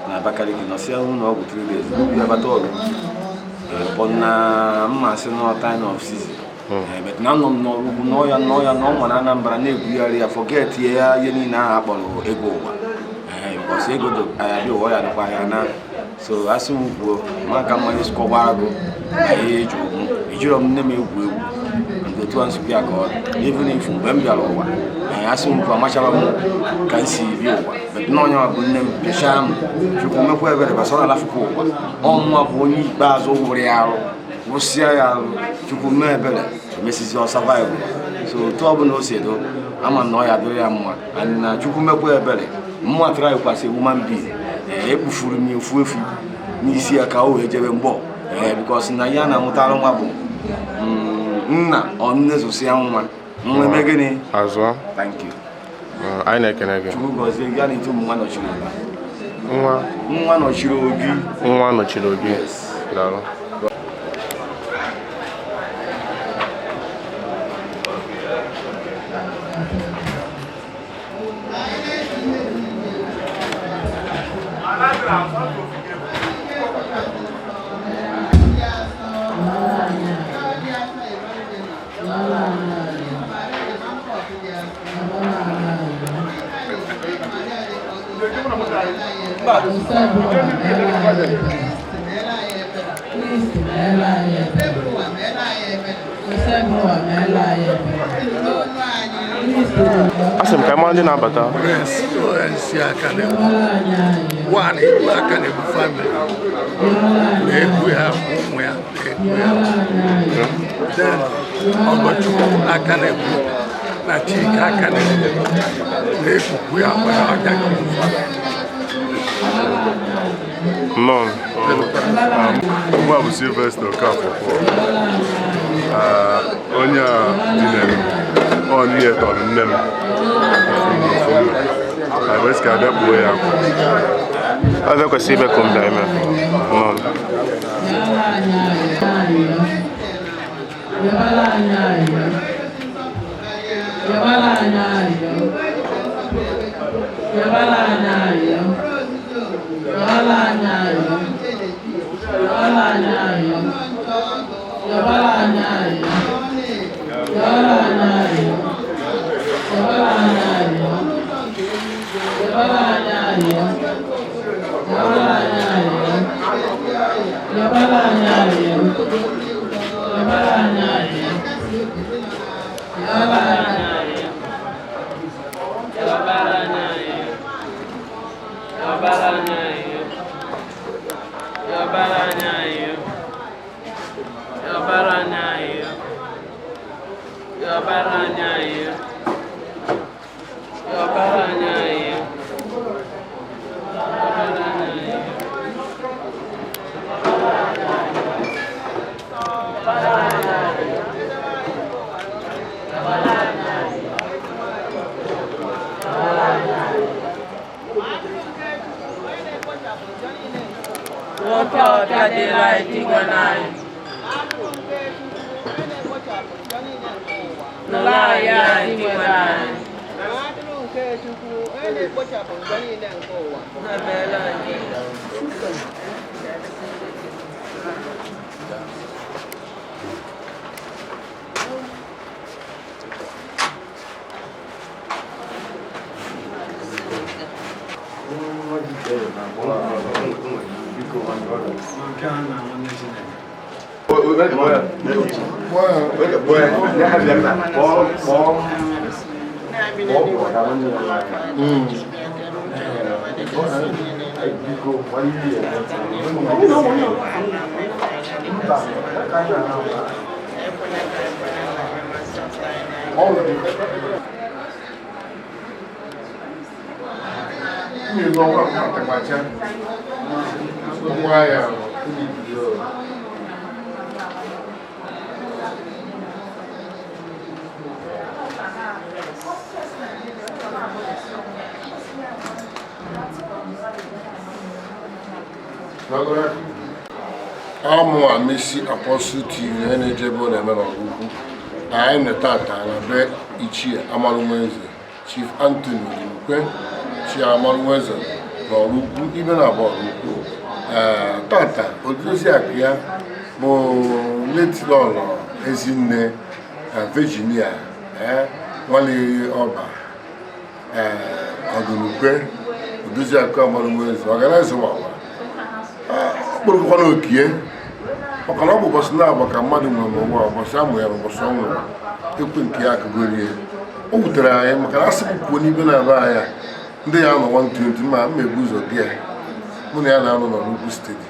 na Abakaliki, nọsịa n'ụlọ ọgwụ 3 days ya bata ọrụ pọ na mmasị nọ time of season. But na anọ m n'ọrụ ugwu nọọ ya nọọ ya nọọ nwa na Anambra na-ebugharị ya, forget ya ihe niile ahụ akpọrọ ego ụwa. Because ego do abịa ụwa ya dịkwa ya na so asị m kwuo maka mmanya sikọwa agụ na ihe eji ogwu ejiro m nne m egwu egwu. And otu a nsogbu ya ka ọ dị, even if mgbe m bịara ụwa. Asị m kwu amachara m ka m si bi ụwa, but na onye bụ nne m pịachaa m. Chukwu mekwa ebere gbasara alafụkwa ụwa. Ọnwa bụ onye ikpeazụ wụrụ ya arụ, wụsịa ya arụ. Chukwu mee ebere, emesizi ọ survive. So otu ọbụla o si edo, ama na ọ ya dịrị ya mma. And na Chukwu mekwa ebere, mma try kwasị human being. Ee, ekpufuru m ya ofu efu n'isi ya ka o wee jebe mgbọ. Ee, because na ihe a na-amụtara nwa bụ nna ọ nne zụsịa nwa, nwa eme gịnị? Azụọ. Thank you. Anyị na-ekene gị. Chukwu gọzie gị. A na-eto ụmụ nwa nọchiri obi. Nwa. Nwa nọchiri obi. Nwa nọchiri obi. Daalụ. Asị m ka anyị mara ndị na-abata. Prince si aka na-egbu one egbu aka na-egbu family na-egbu ya, ụmụ ya na-egbu ya. Then Ọgọchukwu aka na-egbu na Chika aka na-egbu na-ekwukwu ya nwere ọnya. Nnọọ. Mgbe a bụ Sylvester Okafor Paul. Onye a dinere ọ n'ihe tọrọ nne m anyị wee sị ka abịa kpuo ya akwa. Ebe kwesịrị ibe ka mbịa ime. Nnọọ. Nwoke ọbịa dịrị anyị dịgwa n'anyị. Nụrụ anyị anyị dịgwa n'anyị. Ha meela anyị. Amụ Amesi Apostle TV onye na-eje ebe ọ na-eme n'ọgwụgwụ anyị na tata na be Ichie Amalụnweze Chief Anthony Odumkwe Chi Amalụnweze na Ọrụukwu ibe na abụọ Ọrụukwu. Ee, tata odozi akụ ya bụ letilọlọ Ezinne Virginia nwanne ọba Ọdụnukwe odozi akụ Amalụnweze ọganaiza wawa kpụrụkwana okie maka na ọ bụ ụbọchị na-abụ ka mmadụ nwere n'ụwa, ụbọchị amụ ya na ụbọchị ọ nwụrụ. Ekwe nke ya akụgorie O wutere anyị maka na asị m kwuo n'ibe na-aba anyị a ndị ya nọ 120 ma m ebu ụzọ bịa ya. Mụ na ya na-anọ n'Enugu steeti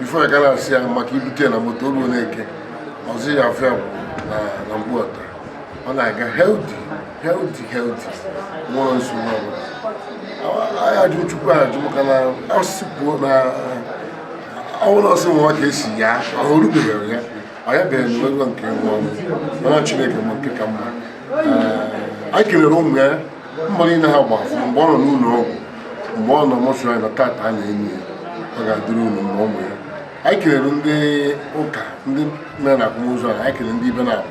before ya gara asị ya maka ibute ya na moto o ruo na-eke ọzọ ya afọ ya bụ na mgbuọta ọ na-aga healthy healthy healthy nwere nsogbu ọbụla. Anyị ajụ Chukwu ajụ maka na asị kwuo na ọnwụ na ọsị nwa ka esi ya ọ rubeghị ya ọ ya bịara n'ego nke nwe ọnwụ mana Chineke ma nke ka mma. Anyị kelere ụmụ ya mbọ niile ha gbafụ mgbe ọ nọ n'ụlọ ọgwụ mgbe ọ nọ mọshụarị na tata a na-enyi ya ọ ga-adịrị unu mma ụmụ ya. Anyị kelere ndị ụka ndị mere na akwamozu ahụ, anyị kelere ndị ibe na-abụ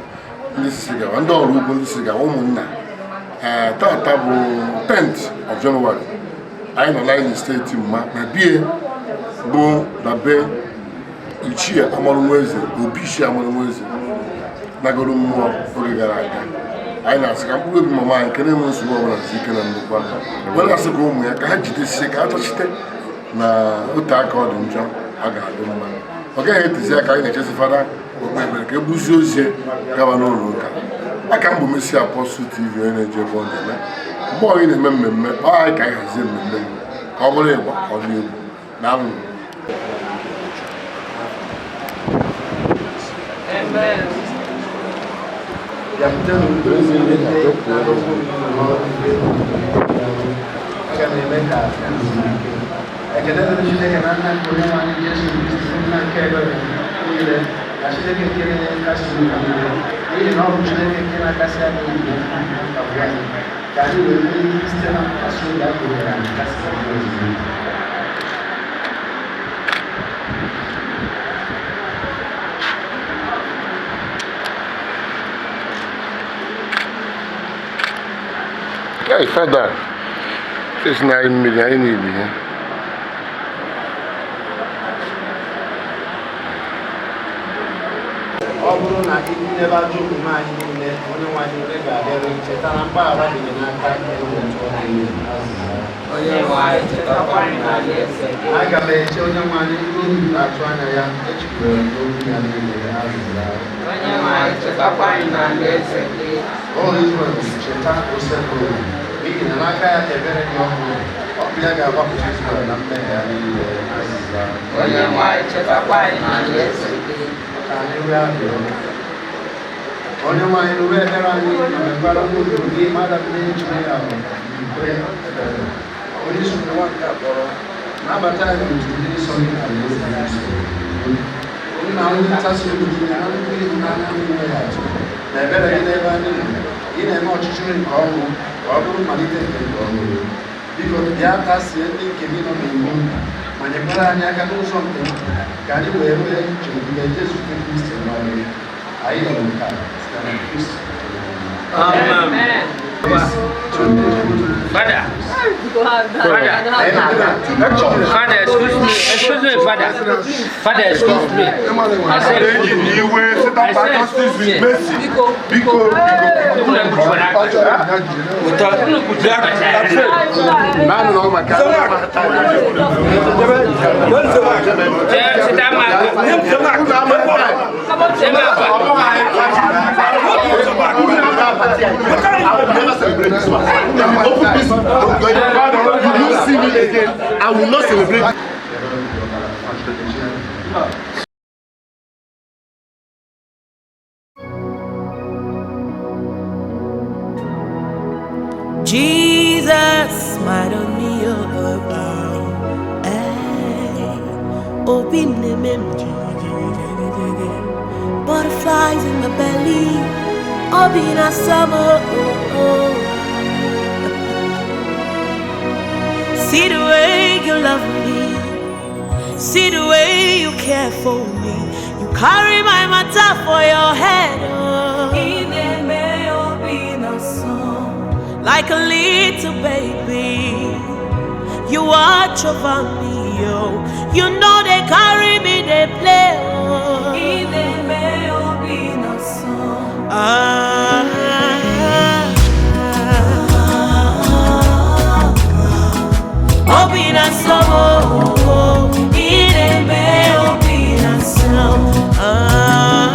ndị sigawa ndị ọrụ ugbo ndị sigawa ụmụnna. Ee, tata bụ 10th of January anyị nọ n'anyị steeti mma na bie bụ na be Ichie Amarụnweze Obi Ichie Amarụnweze nagoro mmụọ oge gara aga. Anyị na-asị ka mkpụrụ obi mama anyị nke na-enwe nsogbu ọbụla si ike na nnukwu wee na-asị ka ụmụ ya ka ha jidesie ka ha tọchite na ote aka ọ dị njọ ọ ga-adị mma. Ọ gaghị etezi aka anyị na-echezi fada okpe ekpere ka e buzie ozie gaba n'ụlọ ụka. Aka m bụ Mercy Apostle TV onye na-eje ebe ọ na-eme mgbe ọ na-eme mmemme kpọọ anyị ka anyị hazie mmemme ka ọ bụrụ ịgba ka ọ dị egwu na alụ. Aga m eme ka ekele dịrị Chineke na nna nke Onyenwe anyị Jesu Kristi bụ nna nke ebere niile na Chineke nke na-enye nkasi obi niile n'ihi na ọ bụ Chineke nke na-akasi anyị obi na mkpagbu anyị ka anyị wee nwee ike site na nkasi obi a kwenyere anyị kasị anyị obi. Hey, Father, it's 9 million, I need you. Ọ bụrụ na ịdebe ajọ omume anyị niile Onyenwe anyị niile ga-abịara cheta na mgbaghara dị gị n'aka. Aga m eche Onyenwe anyị ndị obi m na-atụ anya ya echekwara m n'okwu ya niile. Azịza. O Izrel, cheta Osebụrụ n'ihi na n'aka ya ka ebere dị ọhụrụ ọ bụ ya ga-agbapụta Izrel na mmehie ya niile. Azịza. Ka anyị rịọ arịrịọ. Onyenwe anyị nụrụ ekpere anyị ma mekwara ụlọ gị mmadụ na-ejiri ahụ ikwe ebere. Onye isi ụwa nke a kpọrọ nabata anyị n'otu ndị nsọ gị na alaeze gị nsọ. Nna onye ntasi obi gị na nnukwu ịhụnanya na-enweghị atụ na ebere gị n'ebe anyị nọ ị na-eme ọchịchịrị nke ọnwụ ka ọ bụrụ mmalite nke ndụ ọhụrụ. Biko bịa tasie ndị nke gị nọ n'iwu ma nyekwara anyị aka n'ụzọ nke ndụ ka anyị wee nwee nchekwube Jesu Kristi n'ọrụ ya. Anyị nọ nke a site na Kristi. Amen. Father. Father. Father, excuse me. Excuse me, Father. Father, excuse me. I said, excuse me. Biko. Open this. You see me again. I will not celebrate. Jesus smiled on me, oh, oh, hey. Open them, butterflies in my belly, open a summer, oh, oh. See the way you love me, see the way you care for me. You carry my matter for your head, oh. Like a little baby, you watch over me, oh. You know they carry me, they play, oh. Ah, open and slow, open and slow. Ah,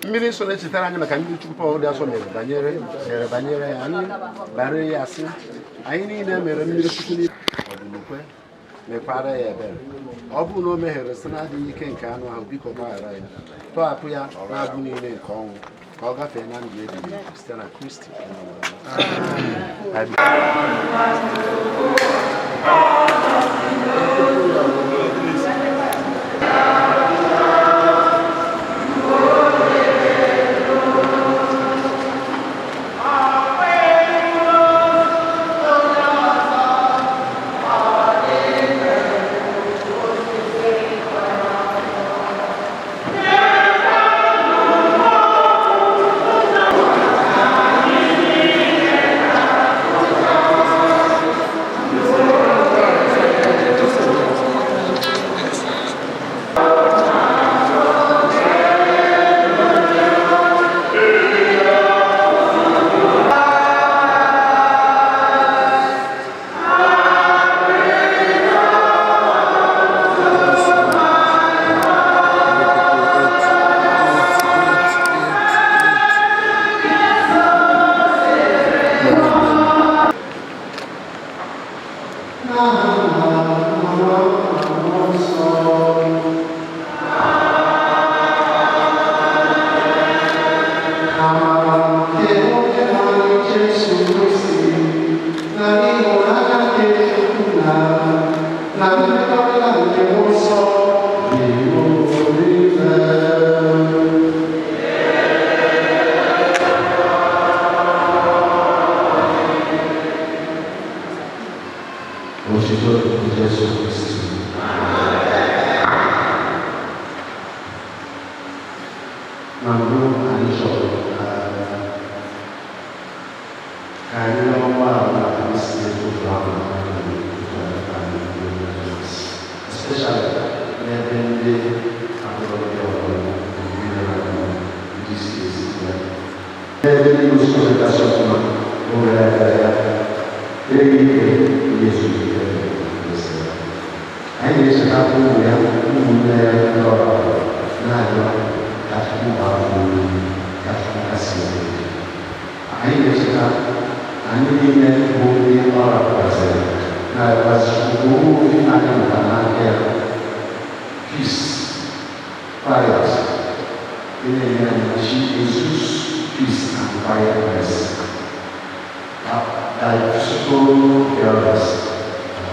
Mmiri nsọ na-echetara anyị maka mmiri Chukwu Pọl dị asọ mere banyere ya. Anyị bara ya asị anyị niile mere mmiri Chukwu n'ime ọdịnukwe mekwara ya ebere. Ọ bụrụ na o mehiere site na-adịghị ike nke anụ ahụ, biko gbaghara ya, tọhapụ ya n'agbụ niile nke ọnwụ, ka ọ gafee na ndụ ebighị ebi site na Kristi Onyenwe anyị. Otuto dịrị Jesu Kristi. Na mbụ, anyị chọrọ ka anyị rịọ mgbaghara maka anyị si n'ụzọ ahụ anyị, especially n'ebe ndị agbụrụ ndị ọzọ, ndị na-abụ ndị si esi ya. N'ebe ndị usoro kasị ọfụma, o were aka ya kpee ikpe ihe zuru ike. Anyị na-echetakwa ụmụ ya, ụmụnne ya ndị ọrụ, na-arịọ ka Chukwu gbaa ha ume, ka Chukwu kasie ha obi. Anyị na-echeta anyị niile bụ ndị ọ rapụtasịrị, na-arịọkwazị Chukwu obi anyị mụta n'aka ya peace, quiet, ị na-enye anyị. She exudes peace and quietness, like physical appearance.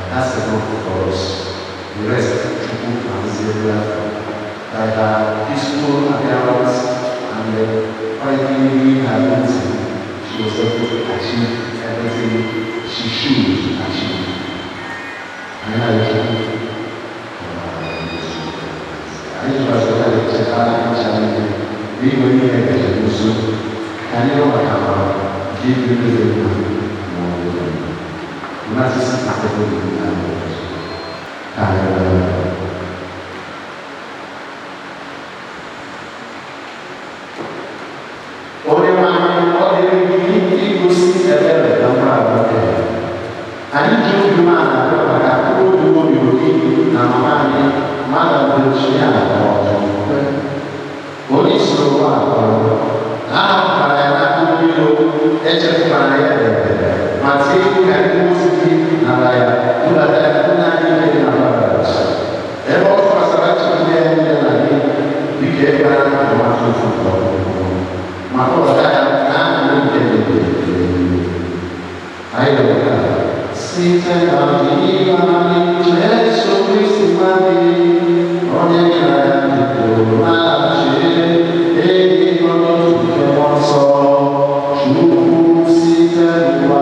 That's enough for us. The rest, Chukwu na-arụziere ya. By her peaceful appearance and quietly doing her own thing, she was able to achieve everything she should achieve. Anyị na-arịọ Chukwu, anyị jụkwazịrị ya echeta ncha niile n'igwe niile gaje nso, ka anyị rịọ maka amara nke ibi ndụ dị mma ma ọ bụ mmasị akwụkwọ dị anyị. Ka anyị rịọ. Onye nwe anyị, ọ dịrị gị igosi ebere na mgbaghara mmehie. Anyị ji obi umeala arịọ maka mkpụrụ obi gị na mama anyị, Madam Virginia Ọdụnkwe, onye si n'ụwa akpọrọ na a hapụkwara ya n'aka onye iro, echefukwara ya ebere ma tie iwu ka ndị ozi gị nara ya, bulata ya nna anyị nke dị na paradaịs, ebe ọ tụkwasara nchekwube ya niile na gị. Dịka ebe a na-atụmatụ ofu nke ọgwụgwụ ma kpọbata ya na aṅụrị nke dị ebighị ebi. Anyị rịọrọ ka site na ọdịnihu anyị Jesu Kristi nwa gị, onye gị na ya bidoro na-achị ịdịkọ n'otu nke Mmụọ Nsọ, Chukwu, site n'ụwa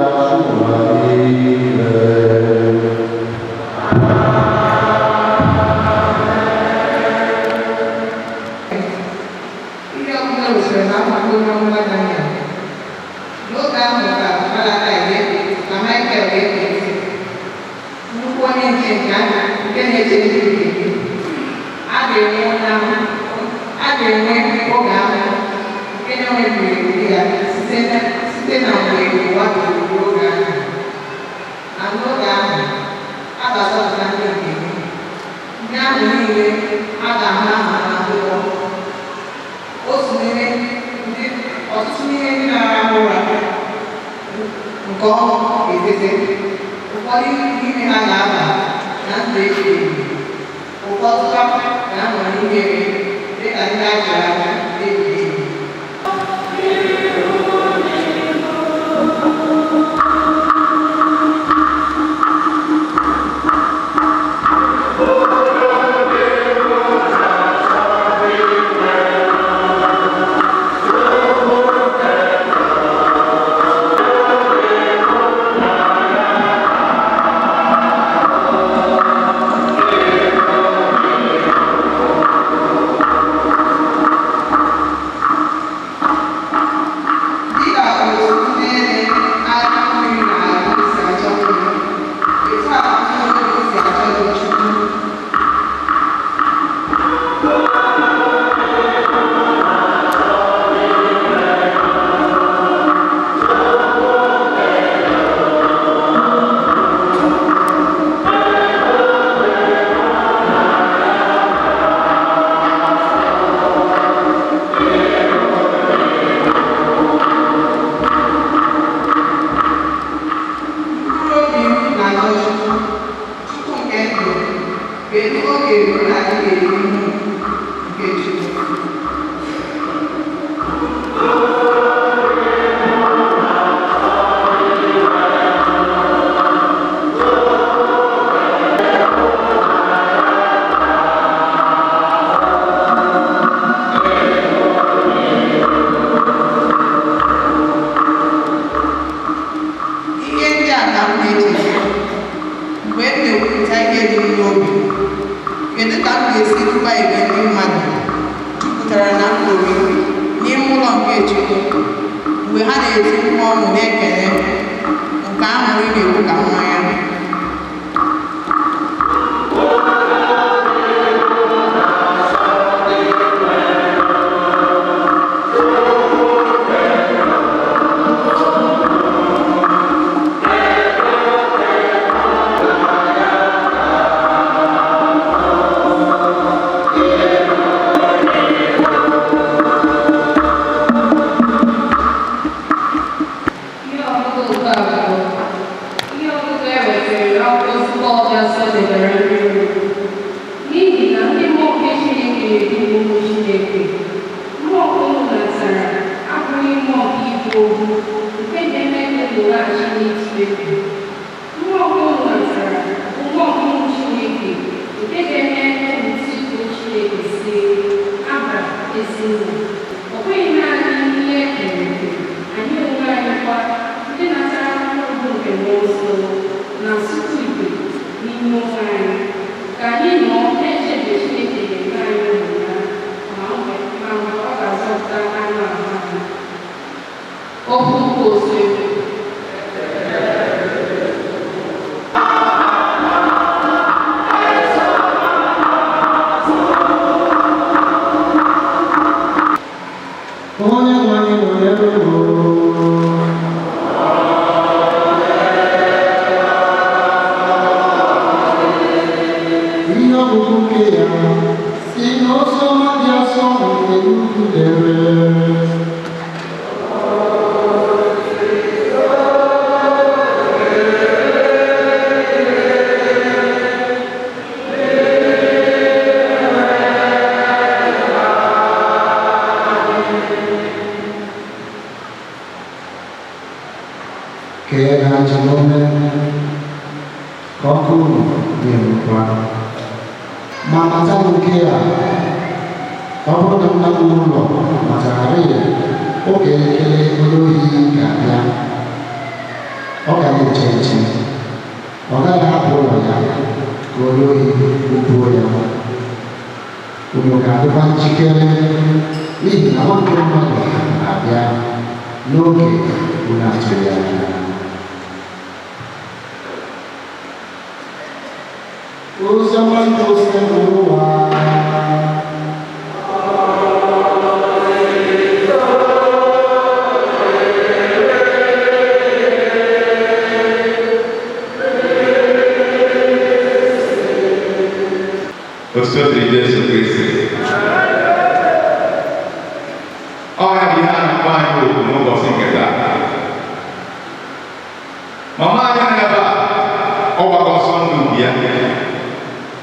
ụwa niile. Ihe ọbụla usoro na-akwado onye ọbụla Daniel. N'oge ahụ ka Malakai na Michael ga-ege ntị. Nnukwu onye nche nke a nke na-eche ndị nke gị. A ga-enwe onye ahụ, a ga-enwe oge ahụ nke na-enwebeghị ụdị ya site na mgbe ụwa bidoro ruo oge ahụ. Na n'oge ahụ, a ga-azọpụta ndị nke gị. Ndị ahụ niile a ga-ahụ aha ha n'akwụkwọ. Otu n'ime Ọtụtụ n'ime ndị na-arahụ ụra nke ọnwụ ga-etete. Ụfọdụ n'ime ha ga-aba na ndụ ebighị ebi. Ụfọdụ kwa ga-anọ n'ihere dịka ndị a jụrụ ajụ ebighị ebi. Dịka otu ndị ele anya mmiri na-agụ si achọ mmiri, etu a ka mkpụrụ obi si achọ gị, Chukwu. Mkpụrụ obi m na-achọ Chukwu, Chukwu nke ndụ, kedu oge mụ na gị ga-eri ihu nke Chukwu? Ihe ndị a ka m na-echeta mgbe m na-ekwupụta ihe dị m n'obi. Kedu ka m ga-esi duba igwe ndị mmadụ jupụtara na mkpori n'ime ụlọ nke Chukwu mgbe ha na-eti mkpu ọṅụ na ekele nke aṅụrị na-egbu ka mmanya? Ihe ọgụgụ nke abụọ. Ihe ọgụgụ e wetara n'akwụkwọ nsọ Pọl dị asọ debere nri. N'ihi na ndị mmụọ nke Chineke na-edu ụmụ Chineke. Mmụọ nke unu natara abụghị mmụọ nke ịbụ ohu nke na-eme ka unu laghachi n'ịtụ egwu. Mmụọ nke unu natara bụ mmụọ nke ụmụ Chineke nke ga-eme ka unu tikuo Chineke sị, Aba, ezi nna. Ọ bụghị naanị ihe e kere eke, anyị onwe anyị kwa, ndị natara mkpụrụ nke Mmụọ Nsọ, na-asụtụ ìgwè n'ime onwe anyị, ka anyị nọọ na-eche mgbe Chineke ga-eme anyị ụmụ ya, ma mgbe ọ ga-azọpụta anụ ahụ anyị. Okwu nke Osebụrụwa. Onye nwe anyị nọnyere unu. Ihe ọgụgụ nke ya si n'Oziọma dị asọ nke Luk dere. Kee ha ji n'ome ka ọkụ unu na-enwukwa. Ma matanụ nke a, ọ bụrụ na nna nwe ụlọ matararị oge elekere onye ohi ga-abịa, ọ ga na-eche nche, ọ gaghị ahapụ ụlọ ya ka onye ohi gbubuo ya. Unu ga-adịkwa njikere n'ihi na Nwa nke mmadụ na-abịa n'oge unu atụghị anya. Oziọma nke Osebụrụwa. Otuto dịrị Jesu Kristi. Ọ ya bụ ihe a na-akpọ anyị oku n'ụbọchị nke taa. Mama anyị nọ ebe a, ọ gbago ọsọ ndụ nke ya,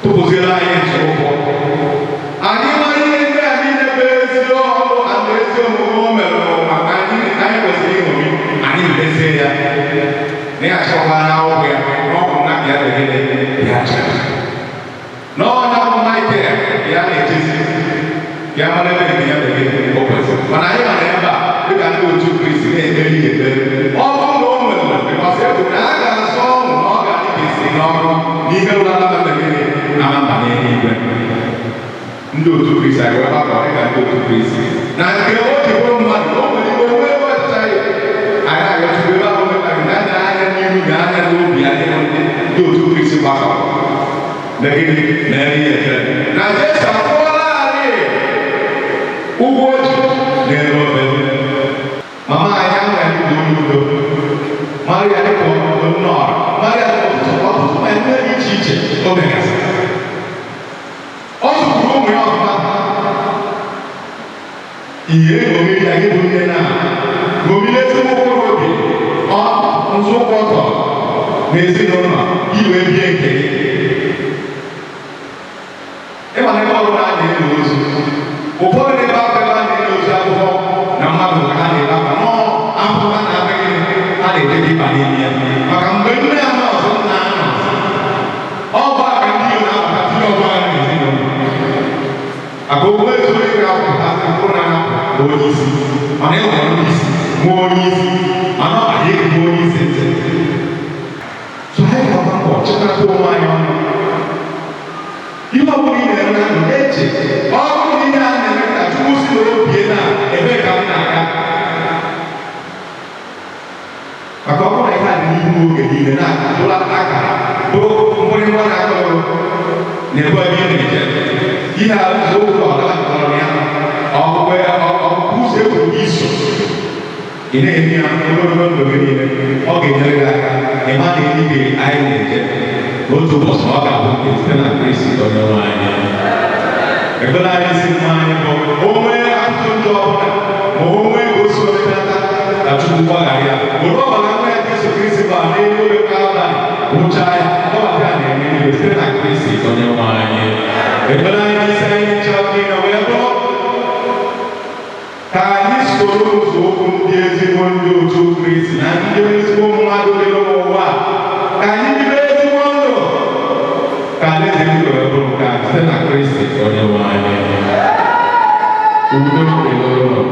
tụpụziere anyị nzọụkwụ. Anyị mara ihe ndị a niile bụ ezi ọrụ na ezi omume o mere n'ụwa anyị kwesịrị iṅomi, anyị mezie ya. Na ya achọkwa n'akwụkwọ ya, na ọ bụ nna ya megide ya chọrọ. N'ọnya bụ Michael ya na-echezi ya mara ebe nke ya megide o kwesịrị. Mana anyị nọ n'ebe a dịka ndị otu Kristi na-ekpere ihe ekpere. Ọ bụrụ na o nwere because e kwuru na a ga-asọ ọnwụ na ọ ga-adị ka esi n'ọrụ n'ihe rụrụ ala megide ama mba n'eluigwe. Ndị otu Kristi anyị wee gbakọ dịka ndị otu Kristi. Na nke o ji bụrụ mmadụ, o nwere ike onwe ebe ọchịchị anyị na-arịọ Chukwu ebe ahụ mekwara na anya anya n'ihu na anya n'obi anyị bụ ndị otu Kristi gbakọrọ. Na gịnị na-ere ihe ekele. Na Jesu akwụọla anyị ụgwọ o ji n'elu obe. Mama anyị amaghị dịka onye udo. Maria dịka onye ọra. Maria dịka ọtụtụ ma ndị dị iche iche o megasịrị. Ọ zụkwuru ụmụ ya ọfụma. Ihe ṅomiri ya gị bụ nne na ṅomiri ezigbo ụkpụrụ obi ọ nzọụkwụ ọtọ n'ezinụlọ iwe bie nke gị. Ịma na ebe ọbụla a na-eli ozu, ụfọdụ n'ebe aka ebe a na-eli ozu akwụkwọ na mmadụ ka ha na-ele akwa nọọ akwụkwọ a na-abịa gịnị a na-ejeje ịba n'ime ya maka mgbe nne ya nọ ọzọ nna ya nọ ọzọ ọ bụ aka ndị iro na-abata tinye ọgba aghara n'ezinụlọ maka okwu ezu onye ga-apụta mkpụrụ na bụ onye isi mana e nwere onye isi nwa onye isi mana ọ anyị ebu onye isi ntị so anyị ga-agba mbọ chịkọta onwe anyị ọnụ. Ihe ọ bụla ị na-eme na ndụ eche ọ bụrụ na ihe a na-eme ka Chukwu si n'obie na ebe ka m na-aga maka ọ bụrụ na ihe a dị n'ihu oge niile na-atụla akara bụ mgbịrịgba na-akọrọ na-ebu ebe ị na-eje ihe a ụzọ ụzọ ọdara kọrọ ya ọkpụkpe ọkpụkpụ ụzọ ekwuru iso ị na-eme ya ogologo ndụ gị niile ọ ga-enyere gị aka ịma na eluigwe anyị na-eje n'otu ụbọchị ọ ga-abụ nke site na Kristi onye nwe anyị. Ekpere anyị si mma anyị bụ o nwee atụtụ njọ ọbụla ma o nwee ka o si omenata ka Chukwu gbaghara ya were ọbara nwa ya Jesu Kristi gbara n'elu obe Kalvarị wụchaa ya ọbara ya na-eme eluigwe site na Kristi onye nwe anyị. Ekpere anyị n'isi anyị ncha niile wee bụrụ ka anyị soro nzọụkwụ ndị ezigbo ndị otu Kristi na ndị ezigbo mmadụ dị n'ụwa ka anyị bibe ezigbo ndụ ka alaeze eluigwe wee bụrụ nke anyị site na Kristi onye nwe anyị. Udo dịrị unu.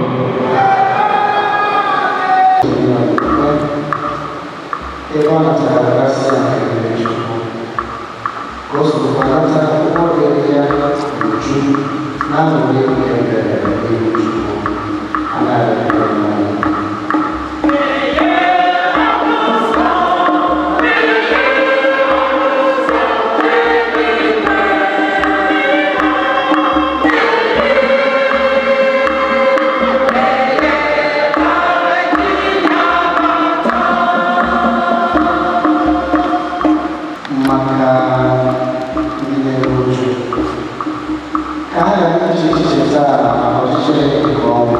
Ebe ọ natara grasịa nke mmiri Chukwu, ka o sorokwa nata ụgwọ dịrị ya n'uju na-aṅụrị nke ebere n'ihu Chukwu. Anaghị ekele mmadụ. Maka ndị na-eru uju, ka ha ghara iche echiche taa maka ọchịchịrị nke ọnwụ,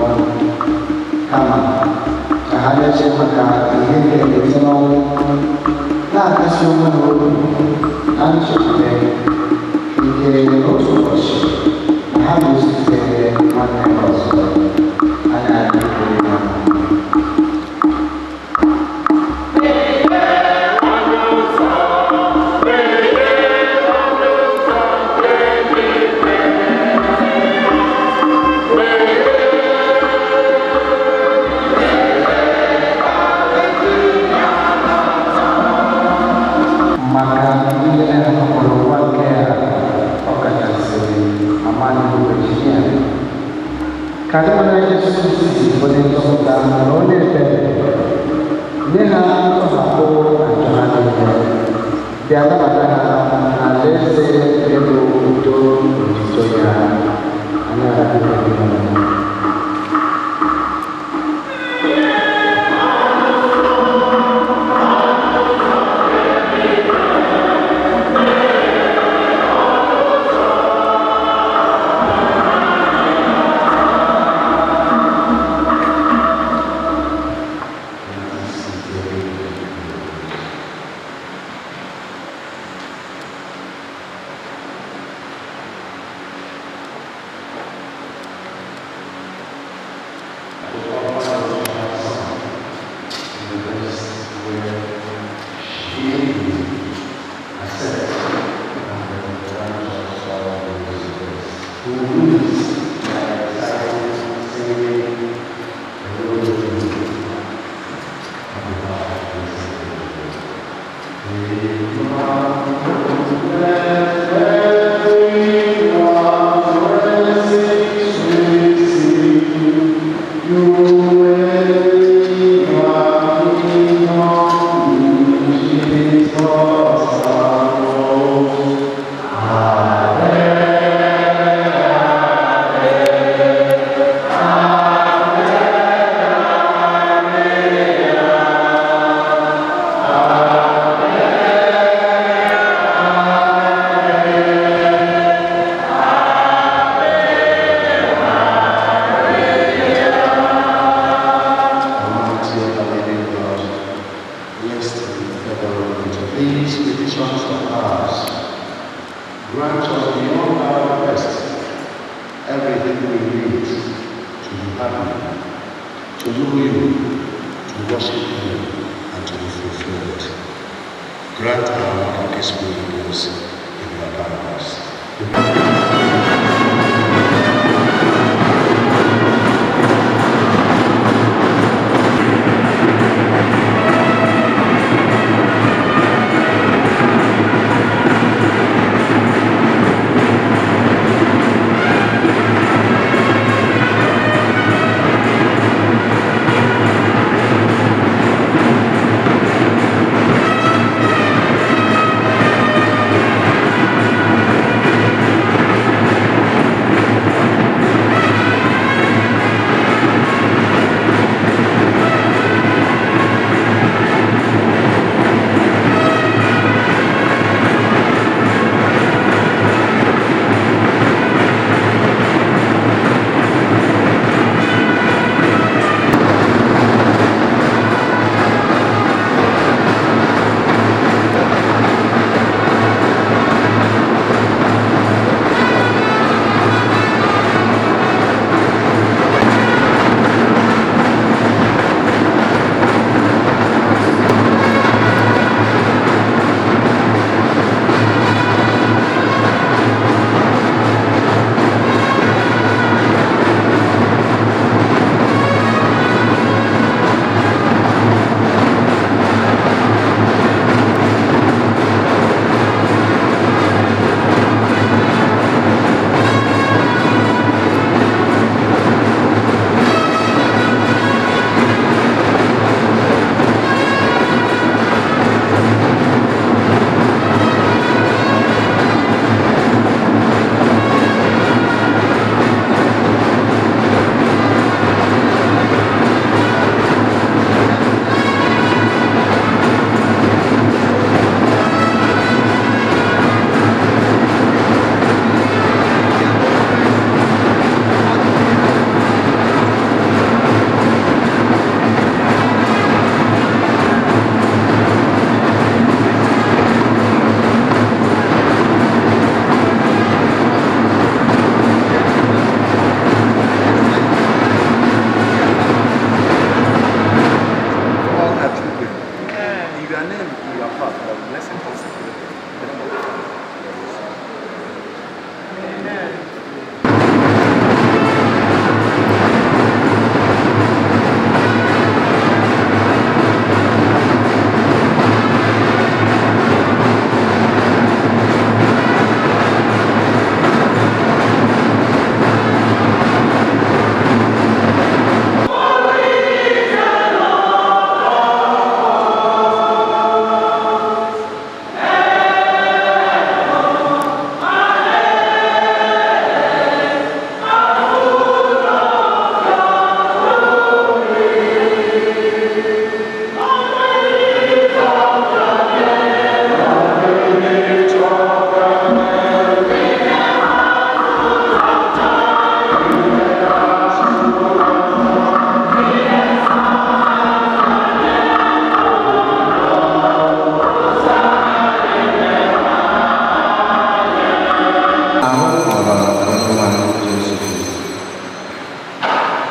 kama ka ha na-eche maka ihe ga-erite n'ọnwụ, na-akasi onwe ha obi na nchekwube nke otu ụbọchị na ha ga-ezute nwanne ha ọzọ. Anya adịghị ha. Maka ndị na-ahapụrụ ụwa nke a, ọkachasị mama anyị bụ Virginia, ka anyị mara Jesu Kristi onye nzọpụta na onye ebere, nye ha ntọhapụ na njọ ha niile, bịa nabata ha n'alaeze elu udo na otuto ya. Anyị arịọ gị. Son in the best way she accepts and grant us all those grace. Who lives by silent singing the Lord on behalf of Almighty ever-living God, blessed and ever to these petitions of ours, grant us beyond our request everything we need to be happy, to know you, to worship you, and to be fulfilled. Grant our mother this holy in your paradise. Thank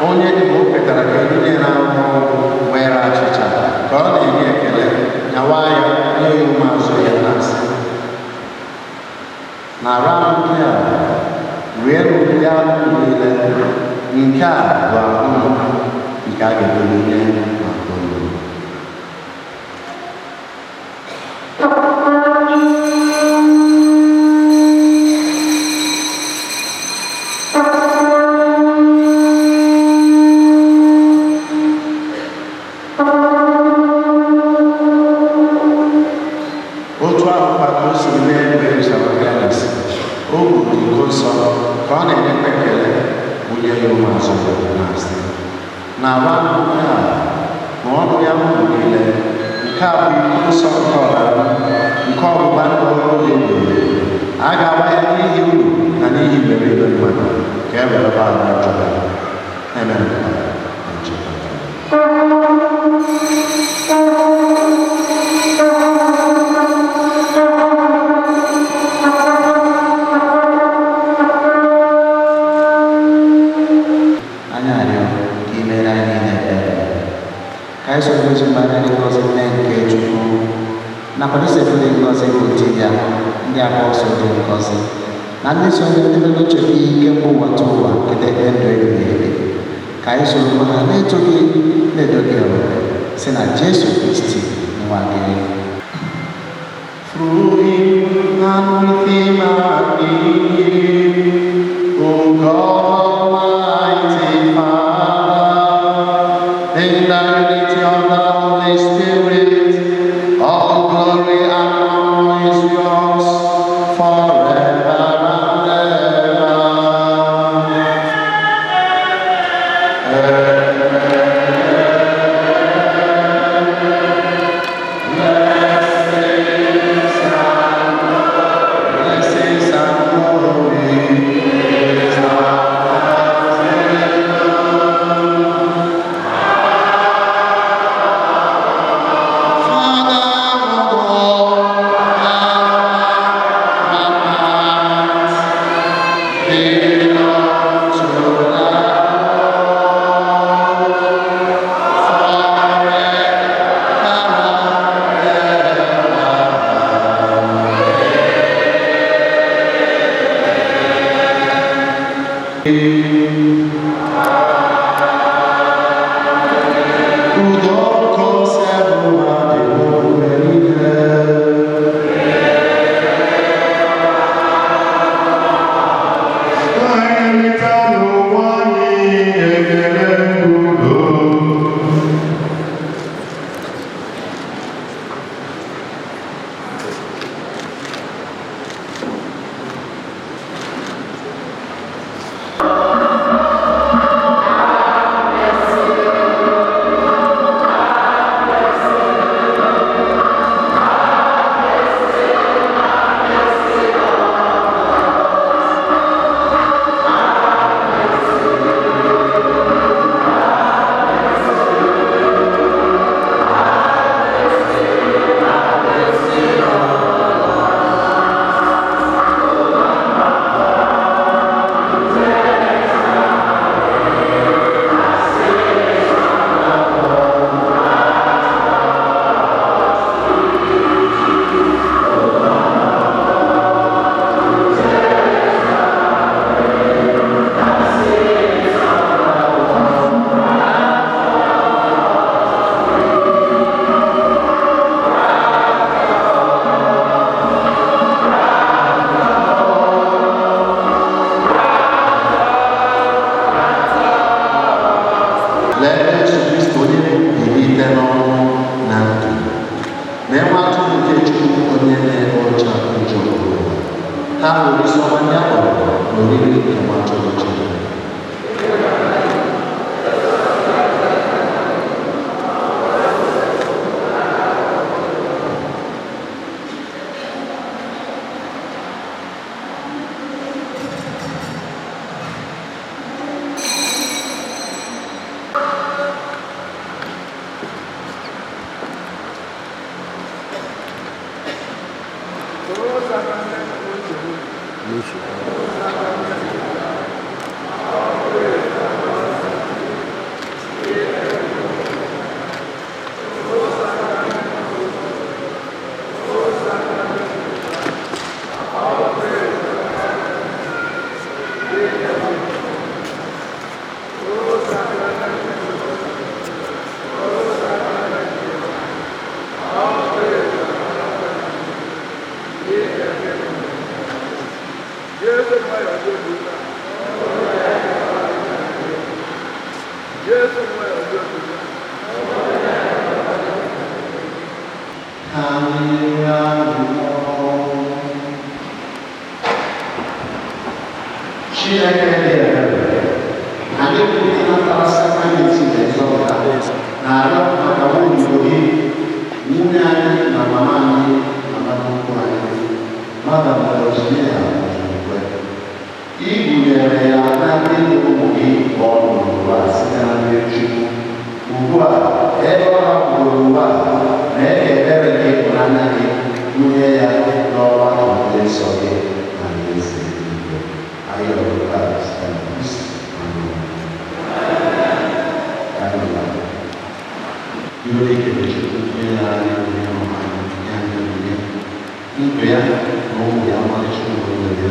Onye mgbe o kwetara ka edunye na ọnwụ were achịcha ka ọ na-enye ekele, nyawa ya nye ya ụmụazụ ya na-asị, nara nke a, rienụ ya unu niile, nke a bụ ahụ m nke a ga-edobe nye maka unu. Otu ahụ kwa ka o siri mee mgbe e richara nri anyasị, o buru iko nsọ ka ọ na-enyekwa ekele, bunye ya ụmụazụ ya na-asị, naranụ nke a, ṅụọnụ ya unu niile, nke a bụ iko nsọ nke ọbara m, nke ọgbụgba ndụ ọhụrụ dị ebighị ebi. A ga-agba ya n'ihi unu na n'ihi iberibe mmadụ ka e were gbaghara njọ ha. Na-emenụ nke a na ncheta m. Anyị arịọ ka i mere anyị niile ebere, ka anyị soro ezi mgbe dị ngọzi nne nke Chukwu nakwa Josef dị ngọzi bụ di ya, ndị apọstụl dị ngọzi na ndị so ndị ndebere uche gị kemgbe ụwa tụ ụwa kete ndụ ebighị ebi, ka anyị soro ha na-eto gị na-edo gị ebube si na Jesu Kristi nwa gị. Through him and with him and in him, O God Almighty Father, in the unity of the Holy Spirit, all glory and honor is yours forever and ever. Blessings and glory is Lee Jesu Kristo onye na-ebilite n'ọnwụ na ndụ, na enwe atụrụ nke Chukwu onye na-eme ọcha njọ ụwa. Ha hụrụ isi ọma ndị a kpọrọ na oriri nke nwa atụrụ Chineke. Chineke dị ebere, anyị bụ ndị natara sakramenti nke nzọpụta na-arịọ maka nwunye gị, nwunye anyị na mama anyị na mama ukwu anyị, Madam Virginia Ojukwu. Ị gụnyere ya na ndị ụmụ gị ka ọ nọ ugbu a site na mmiri Chukwu. Ugbu a, ebe ọ hapụrụ ụwa a, mee ka ebere gị ịhụnanya gị gụnye ya n'ọgbakọ ndị nsọ gị na alaeze eluigwe. Anyị rịọrọ nke a site na Kristi anyị. Ka anyị nọ. Bido n'ikele Chukwu onye nyere anyị onyinye mama anyị, nye anyị onyinye ndụ ya na ụmụ ya, ọmarịcha ụmụ ya,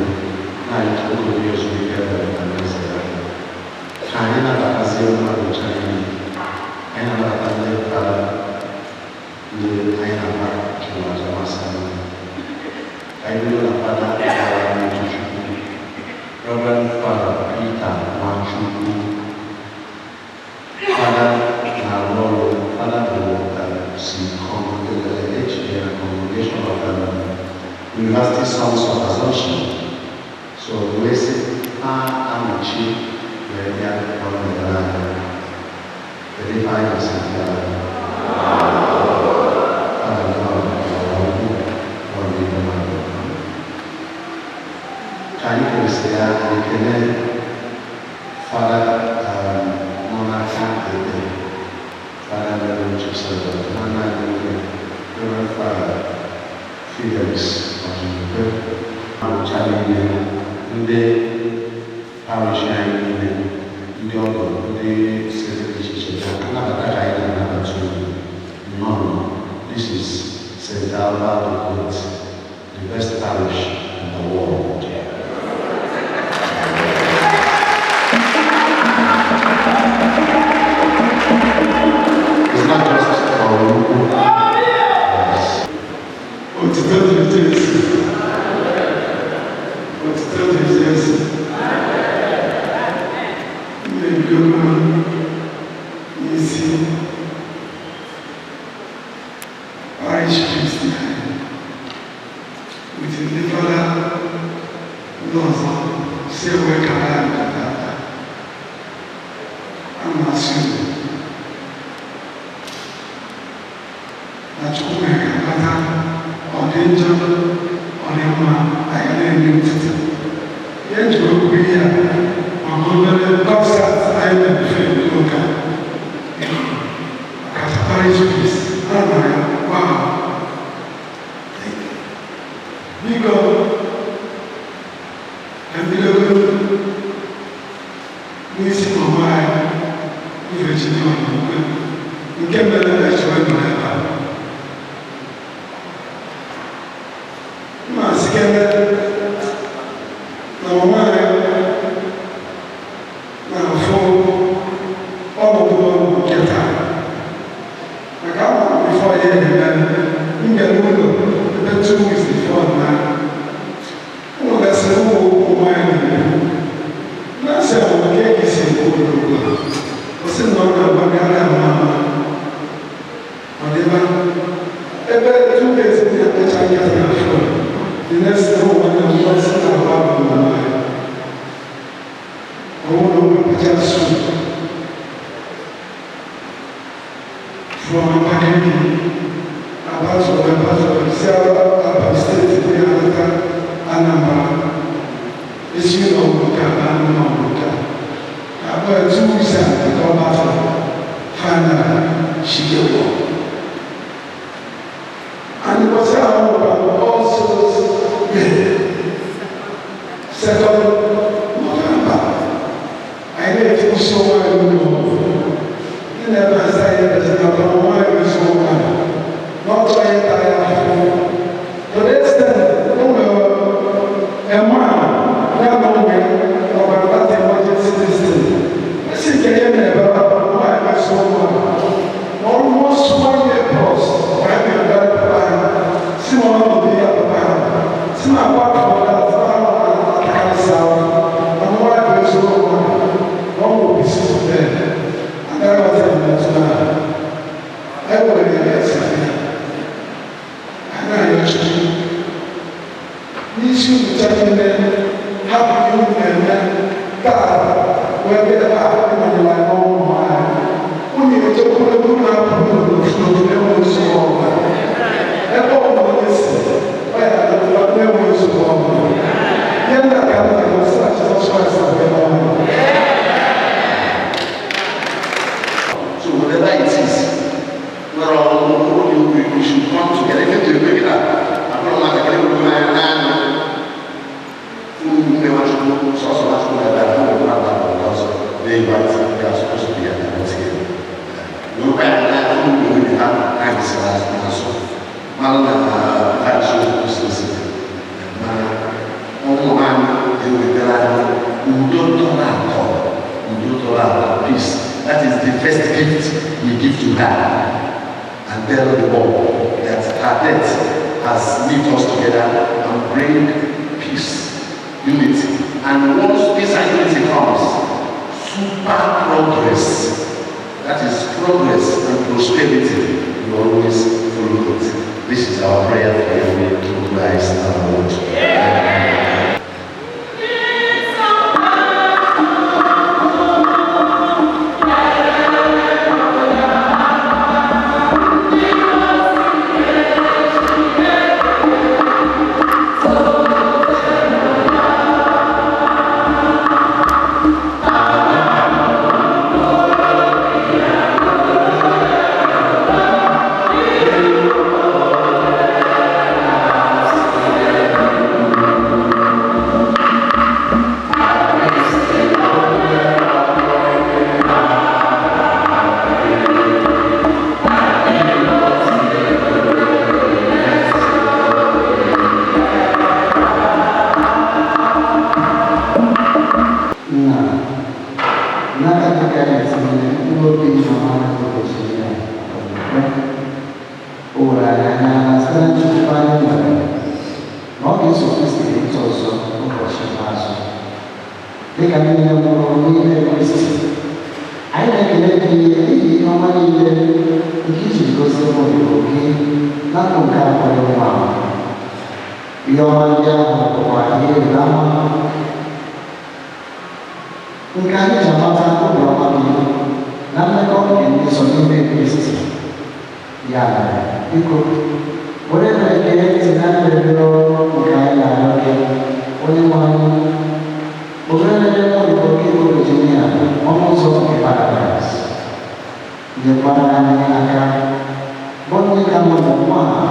na-anyị Chukwu onye ezumike ebere na alaeze ya. Ka anyị nabatazie mmadụ ncha niile. Anyị na-anabata ndị fada, ndị anyị na-ama chụrụ aja masị anyị. Ka anyị bido na fada gbara anyị Chukwu, Reverend Father Peter Nwachukwu. Fada na-arụ ọrụ, fada bụ si Congregation of University Sons of Assumption. So wee sị ha anọchi wee bịa ọrụ n'ebere anyị. Kedu ife anyị na-asị ndị agha? Fada nnọọ, ọrụ ọrụ n'ime mmadụ. Ka anyị kelesịrị ya, anyị kelee fada nọ n'aka ekpe, fada mere Joseph, nwanne anyị nwoke, Reverend Father Fidelis Ọzụkwe. Arụcha niile, ndị parish anyị niile, ndị ọgọ, ndị si ebe dị iche iche bịa, nnabata ka anyị na-anabata unu. Nnọọ. This is St. Albert the Great, the best parish in the world. It's not just Oraukwu. Yes. Otito dịrị Jesu. Otito dịrị Jesu. M na-ebi okwu n'isi parish priest anyị with ndị fada ndị ọzọ si ewe kara anyị tata. A na-asị unu na Chukwu mere ka mata ọ dị njọ, ọ dị mma, anyị na-enye otito. Ihe eji okwu ihe a maka obere concert anyị na-efe n'ụka maka parish priest a na ya. Wow. Biko, ka m bidogoro n'isi mama anyị Virginia Onukwe, nke mere na eji wee nọrọ ebe a. Mma sikene na mama anyị na-afụ ọnọdụ ọrụ nke taa maka ama before ya eme m bịara ụlọ ebe 2 weeks before na ụlọ gasịrị ụmụ ụmụ anyị na-ekwu na-asị ahụ nke esi ekwu ụlọ ugbu a. Ọ sị na ọ na-agba gara ama ama ọ dịba ebe 2 days ndị akpacha nkata na phone. The next day, ụmụ nwanne m nwa sị na ahụ abụ mama ya ọwụ na ụmụ akpacha soup from Abakaliki, Abazobe, Abazobe, si Abia State dị anata Anambra, esi ụlọ ọgwụ nke aba n'ụlọ ọgwụ nke a abụọ 2 weeks a nke ọ gbafere. Finally, she gave up. And it was All Souls Day, 2nd November. Anyị na-etikwusi onwe anyị n'ụlọ ọgwụ. Ndị na-ebe asa anyị ebezi na ọbara nwaanyị isi onwe anyị n'ọchọ ya tara ya afọ. To the extent o nwere a man ya na ụmụ ya nọkwara that emergency this thing. Esi nke ya na-ebe ọbara nwaanyị isi onwe anyị almost one year plus, anyị na-ebe anyị si ma ọ nọ. gift we give to her and tell the world that her death has knit us together and bring peace, unity. And once peace and unity comes, super progress, that is progress and prosperity, will always follow it. This is our prayer for you through Christ our Lord. Amen. Nna, n'aka gị ka anyị na-etinye mkpụrụ obi mama anyị Virginia Odukwe. O were anyị anya site na nchekwube anyị nwere na ọ ga-eso Kristi rite ọzọ n'ụbọchị ikpeazụ. Dịka ndị niile nwụrụ n'ime Kristi, anyị na-ekele gị n'ihi ihe ọma niile nke i jiri gozie ụmụ odibo gị na ndụ nke akpọrọ nwa ahụ. Ihe ọma ndị ahụ bụkwa ihe ịrịba ama nke anyị ji amata obiọma gị na mmekọ nke ndị so n'ime Kristi. Ya mere, biko, were ebere gee ntị na arịrịọ nke anyị na-arịọ gị, onye nwe anyị, obere odibo gị bụ Virginia ọnụ ụzọ nke paradaịs. Nyekwara anyị aka bụ ndị ka nọ n'ụwa a,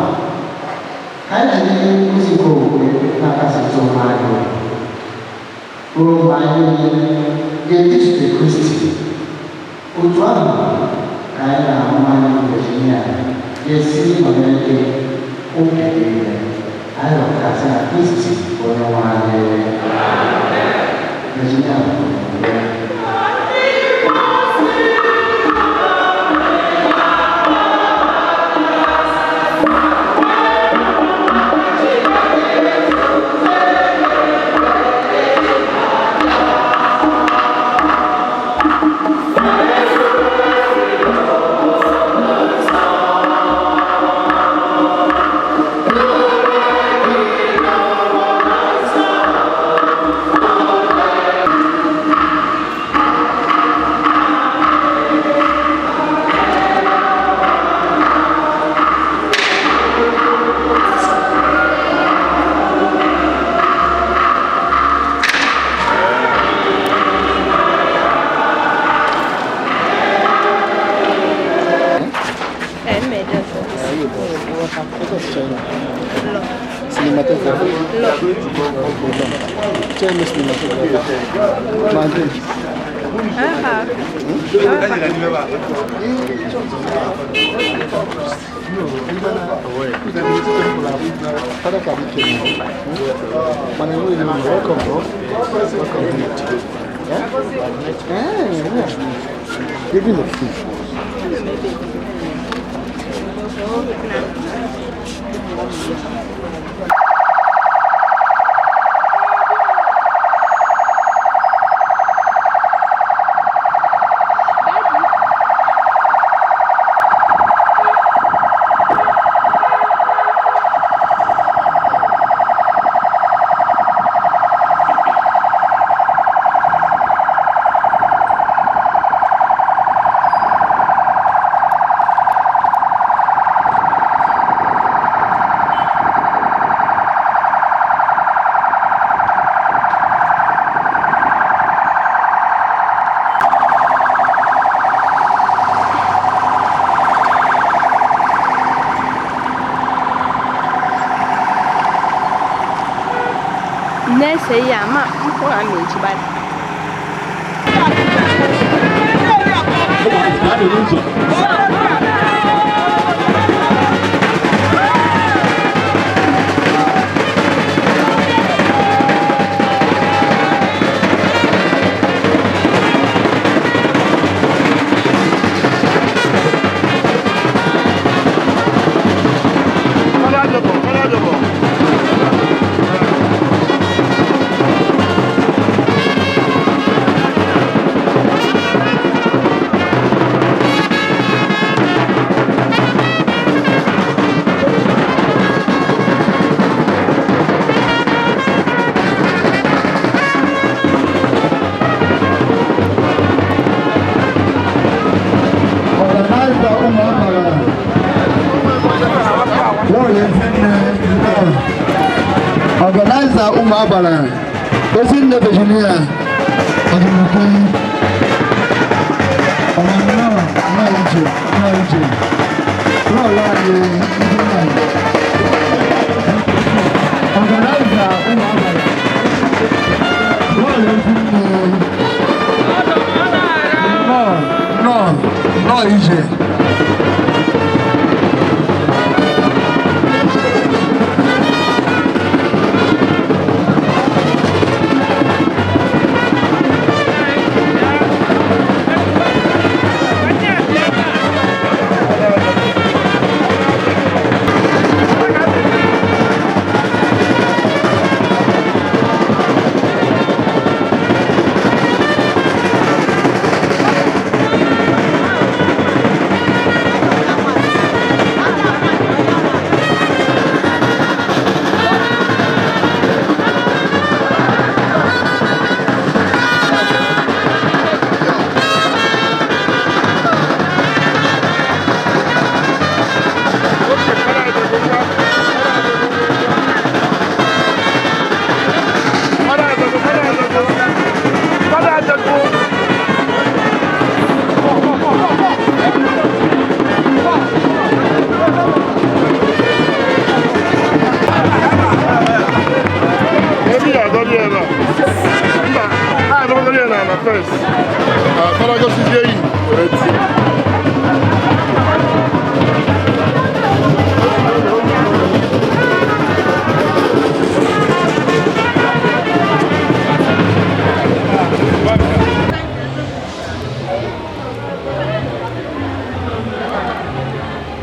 ka anyị jiri nkuzi nke okwukwe na-akasịtụ onwe anyị obi ruo mgbe anyị niile ga-ejizute Kristi. Otu ahụ ka anyị na-ahụ anyị Virginia ga-esi nọnyere gị oge niile. Anyị rịọkasị na Kristi bụ onye nwe anyị. Virginia Na-ese ihe a ma mkpụrụ a na-eji gbada. Ezinne, Organizer ụmụ agbara, Ezinne Virginia, Ọdụmụkwe, ọmọ náà náà ije náà ije, lọ́ọ̀lá anyị ndị nwanyị. Organizer ụmụ agbara, lọ́ọ̀lá Ezinne, náà náà náà ije.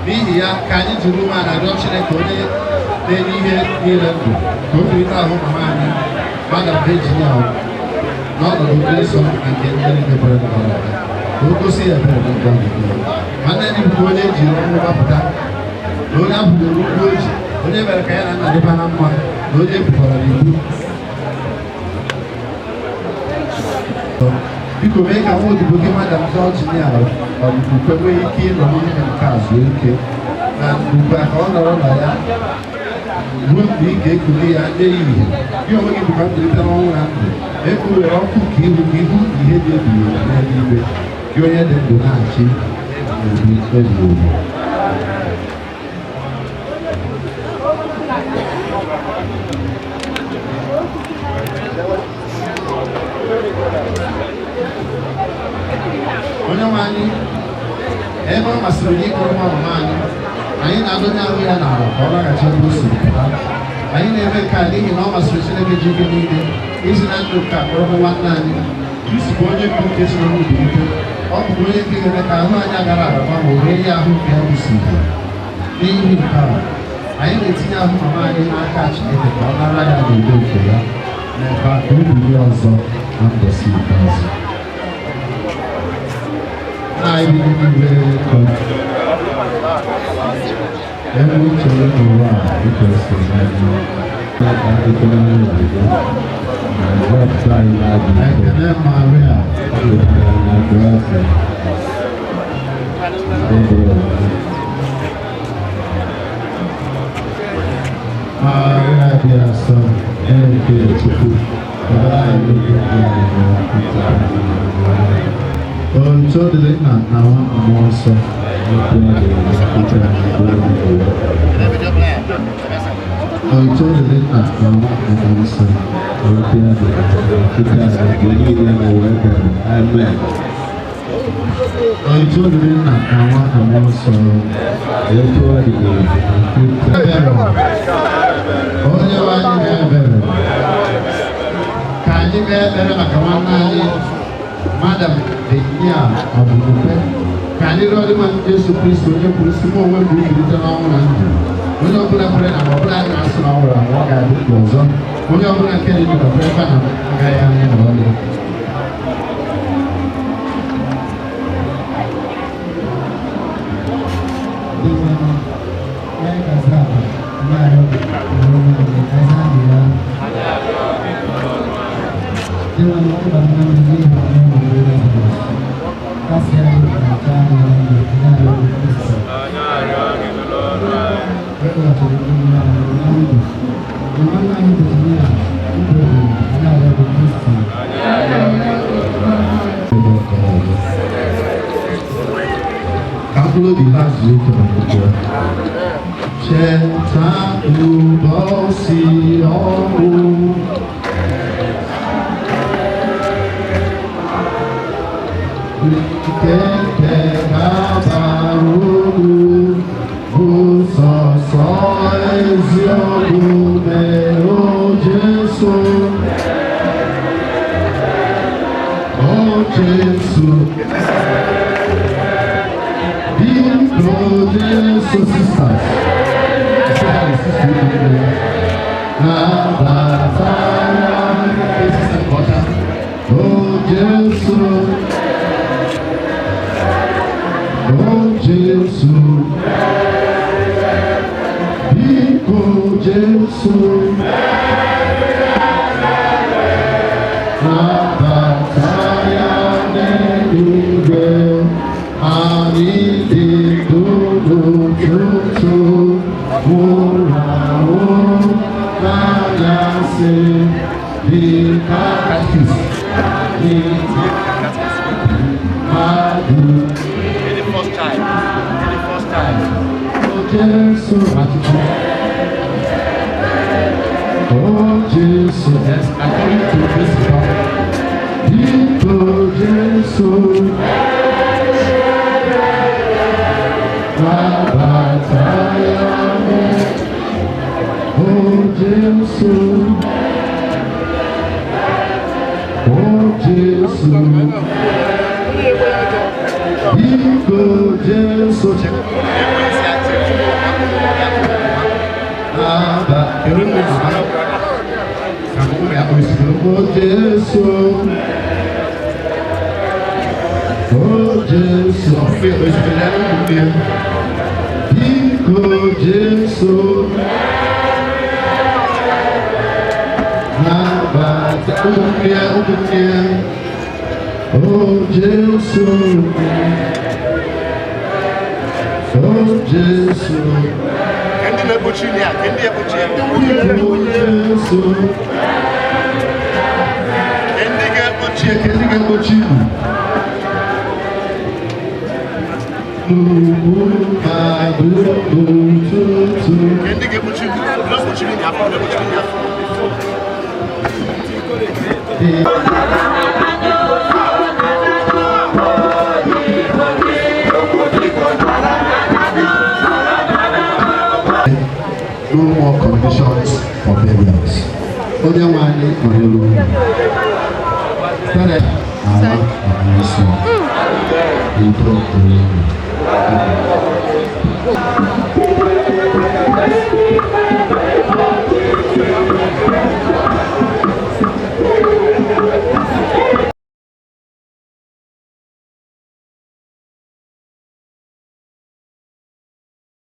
N'ihi ya ka anyị jiri umeala rịọ Chineke onye na-enye ihe niile ndụ ka o bilite ahụ mama anyị Madam Virginia n'ọnọdụ ndị nsọ na nke ndị niile kwere na ya, ka o gosi ya ebere na ndụ ya. Nwanne anyị bụkwa onye e jiri ọnwụ gbapụta na onye abụgboro ụkwụ oji, onye mere ka ya na nna dịba na mma, na onye ebukwara n'ibu. Biko mee ka nwa odibo gị Madam Virginia Ọdụmụkwe nwee ike ịnọ n'ime nke a zuo ike na ugbu a ka ọ nọrọ na ya ruo mgbe ị ga-ekuli ya nye ya ìhè. Gị onwe gị bụkwa mbilite n'ọnwụ na ndụ, e kpughere ọkụ nke ihu gị ihu ihe dị ebighị ebi n'eluigwe, gị onye dị ndụ na-achị ebi ebighị ebi. Onye nwe anyị, ebe ọ masịrị gị ịkpọrọ nwa mama anyị, anyị na-adọnye ahụ ya n'ala ka ọ laghachi ebe o siri pụta. Anyị na-eme nke a n'ihi na ọ masịrị Chineke ji ike niile isi na ndụ nke a kpọrọ nwanne anyị. Kristi bụ onye mbụ nke si n'ọnwụ bilite. Ọ bụkwa onye nke ga-eme ka ahụ anyị agara aga gbanwee wee nye ahụ nke ya bụ ike. N'ihi nke a, anyị na-etinye ahụ mama anyị n'aka Chineke ka ọ nara ya n'udo nke ya n'ebe a ka o bilie ọzọ na mbọsị ikpeazụ. Anyị bi n'eluigwe, ebe uche n'ụwa a dịka o si eme. Ekene Maria, Maria dị asọ, nke Chukwu, ebe anyị Otuto dịrị nna na nwa na mmụọ nsọ. Otuto dịrị nna na nwa na mmụọ nsọ. Otuto dịrị nna na nwa na mmụọ nsọ. Ebere. Onye nwe anyị na-ebere. Ka anyị kpee ekpere maka nwanne anyị Madam Virginia Ọdụmụkwe. Ka anyị rịọ dị mma Jesu Kristo onye kwuru sị mụ onwe m bụ mbilite n'ọnwụ na ndụ. Onye ọbụla kwere na ma ọbụla anyị na-asị na ọ nwụrụ anwụ ọ ga-adị ndụ ọzọ. Onye ọbụla nke dị ndụ kwere na agaghị anwụ ma ọlị. Ka mkpụrụ obi ha zuo ike na ndokwa. Cheta ụbọchị ọnwụ. Nke nke ga-abara uru bụ sọsọ ezi omume, o Jesu. O Jesu. Biko Jesu, sisters. Especially sister Ibe. Nabata ya, sister Kọcha. O Jesu. O Jesu. Biko Jesu. Nabata ya n'eluigwe. Anyị dị ndụ n'ụtụtụ, nwụrụ anwụ n'anyasị, dị ka katkis, dị mmadụ. The first child. The first child. O Jesu, achịcha. O Jesu, yes, according to this book. Biko Jesu. Nabata ya. O Jesu. O Jesu. Biko Jesu. Naba. O Jesu. O Jesu. Biko Jesu. Nabata. Ụmụnne, ụmụnne. O Jesu. O Jesu. Ndị na-ekpuchi ya, ndị ekpuchi ya. O Jesu. Ndị ga-ekpuchi. Ndị ga-ekpuchi ibu. N'ugwu mmadụ n'ụtụtụ. Ndị ga-ekpuchi ibu. Ndị ekpuchiri ya afọ, ndị ekpuchiri ya afọ. No more conditions for burials. Onye nwe anyị nọ n'elu ugwu. Site n'ala na nsọ. Udo dịrị unu.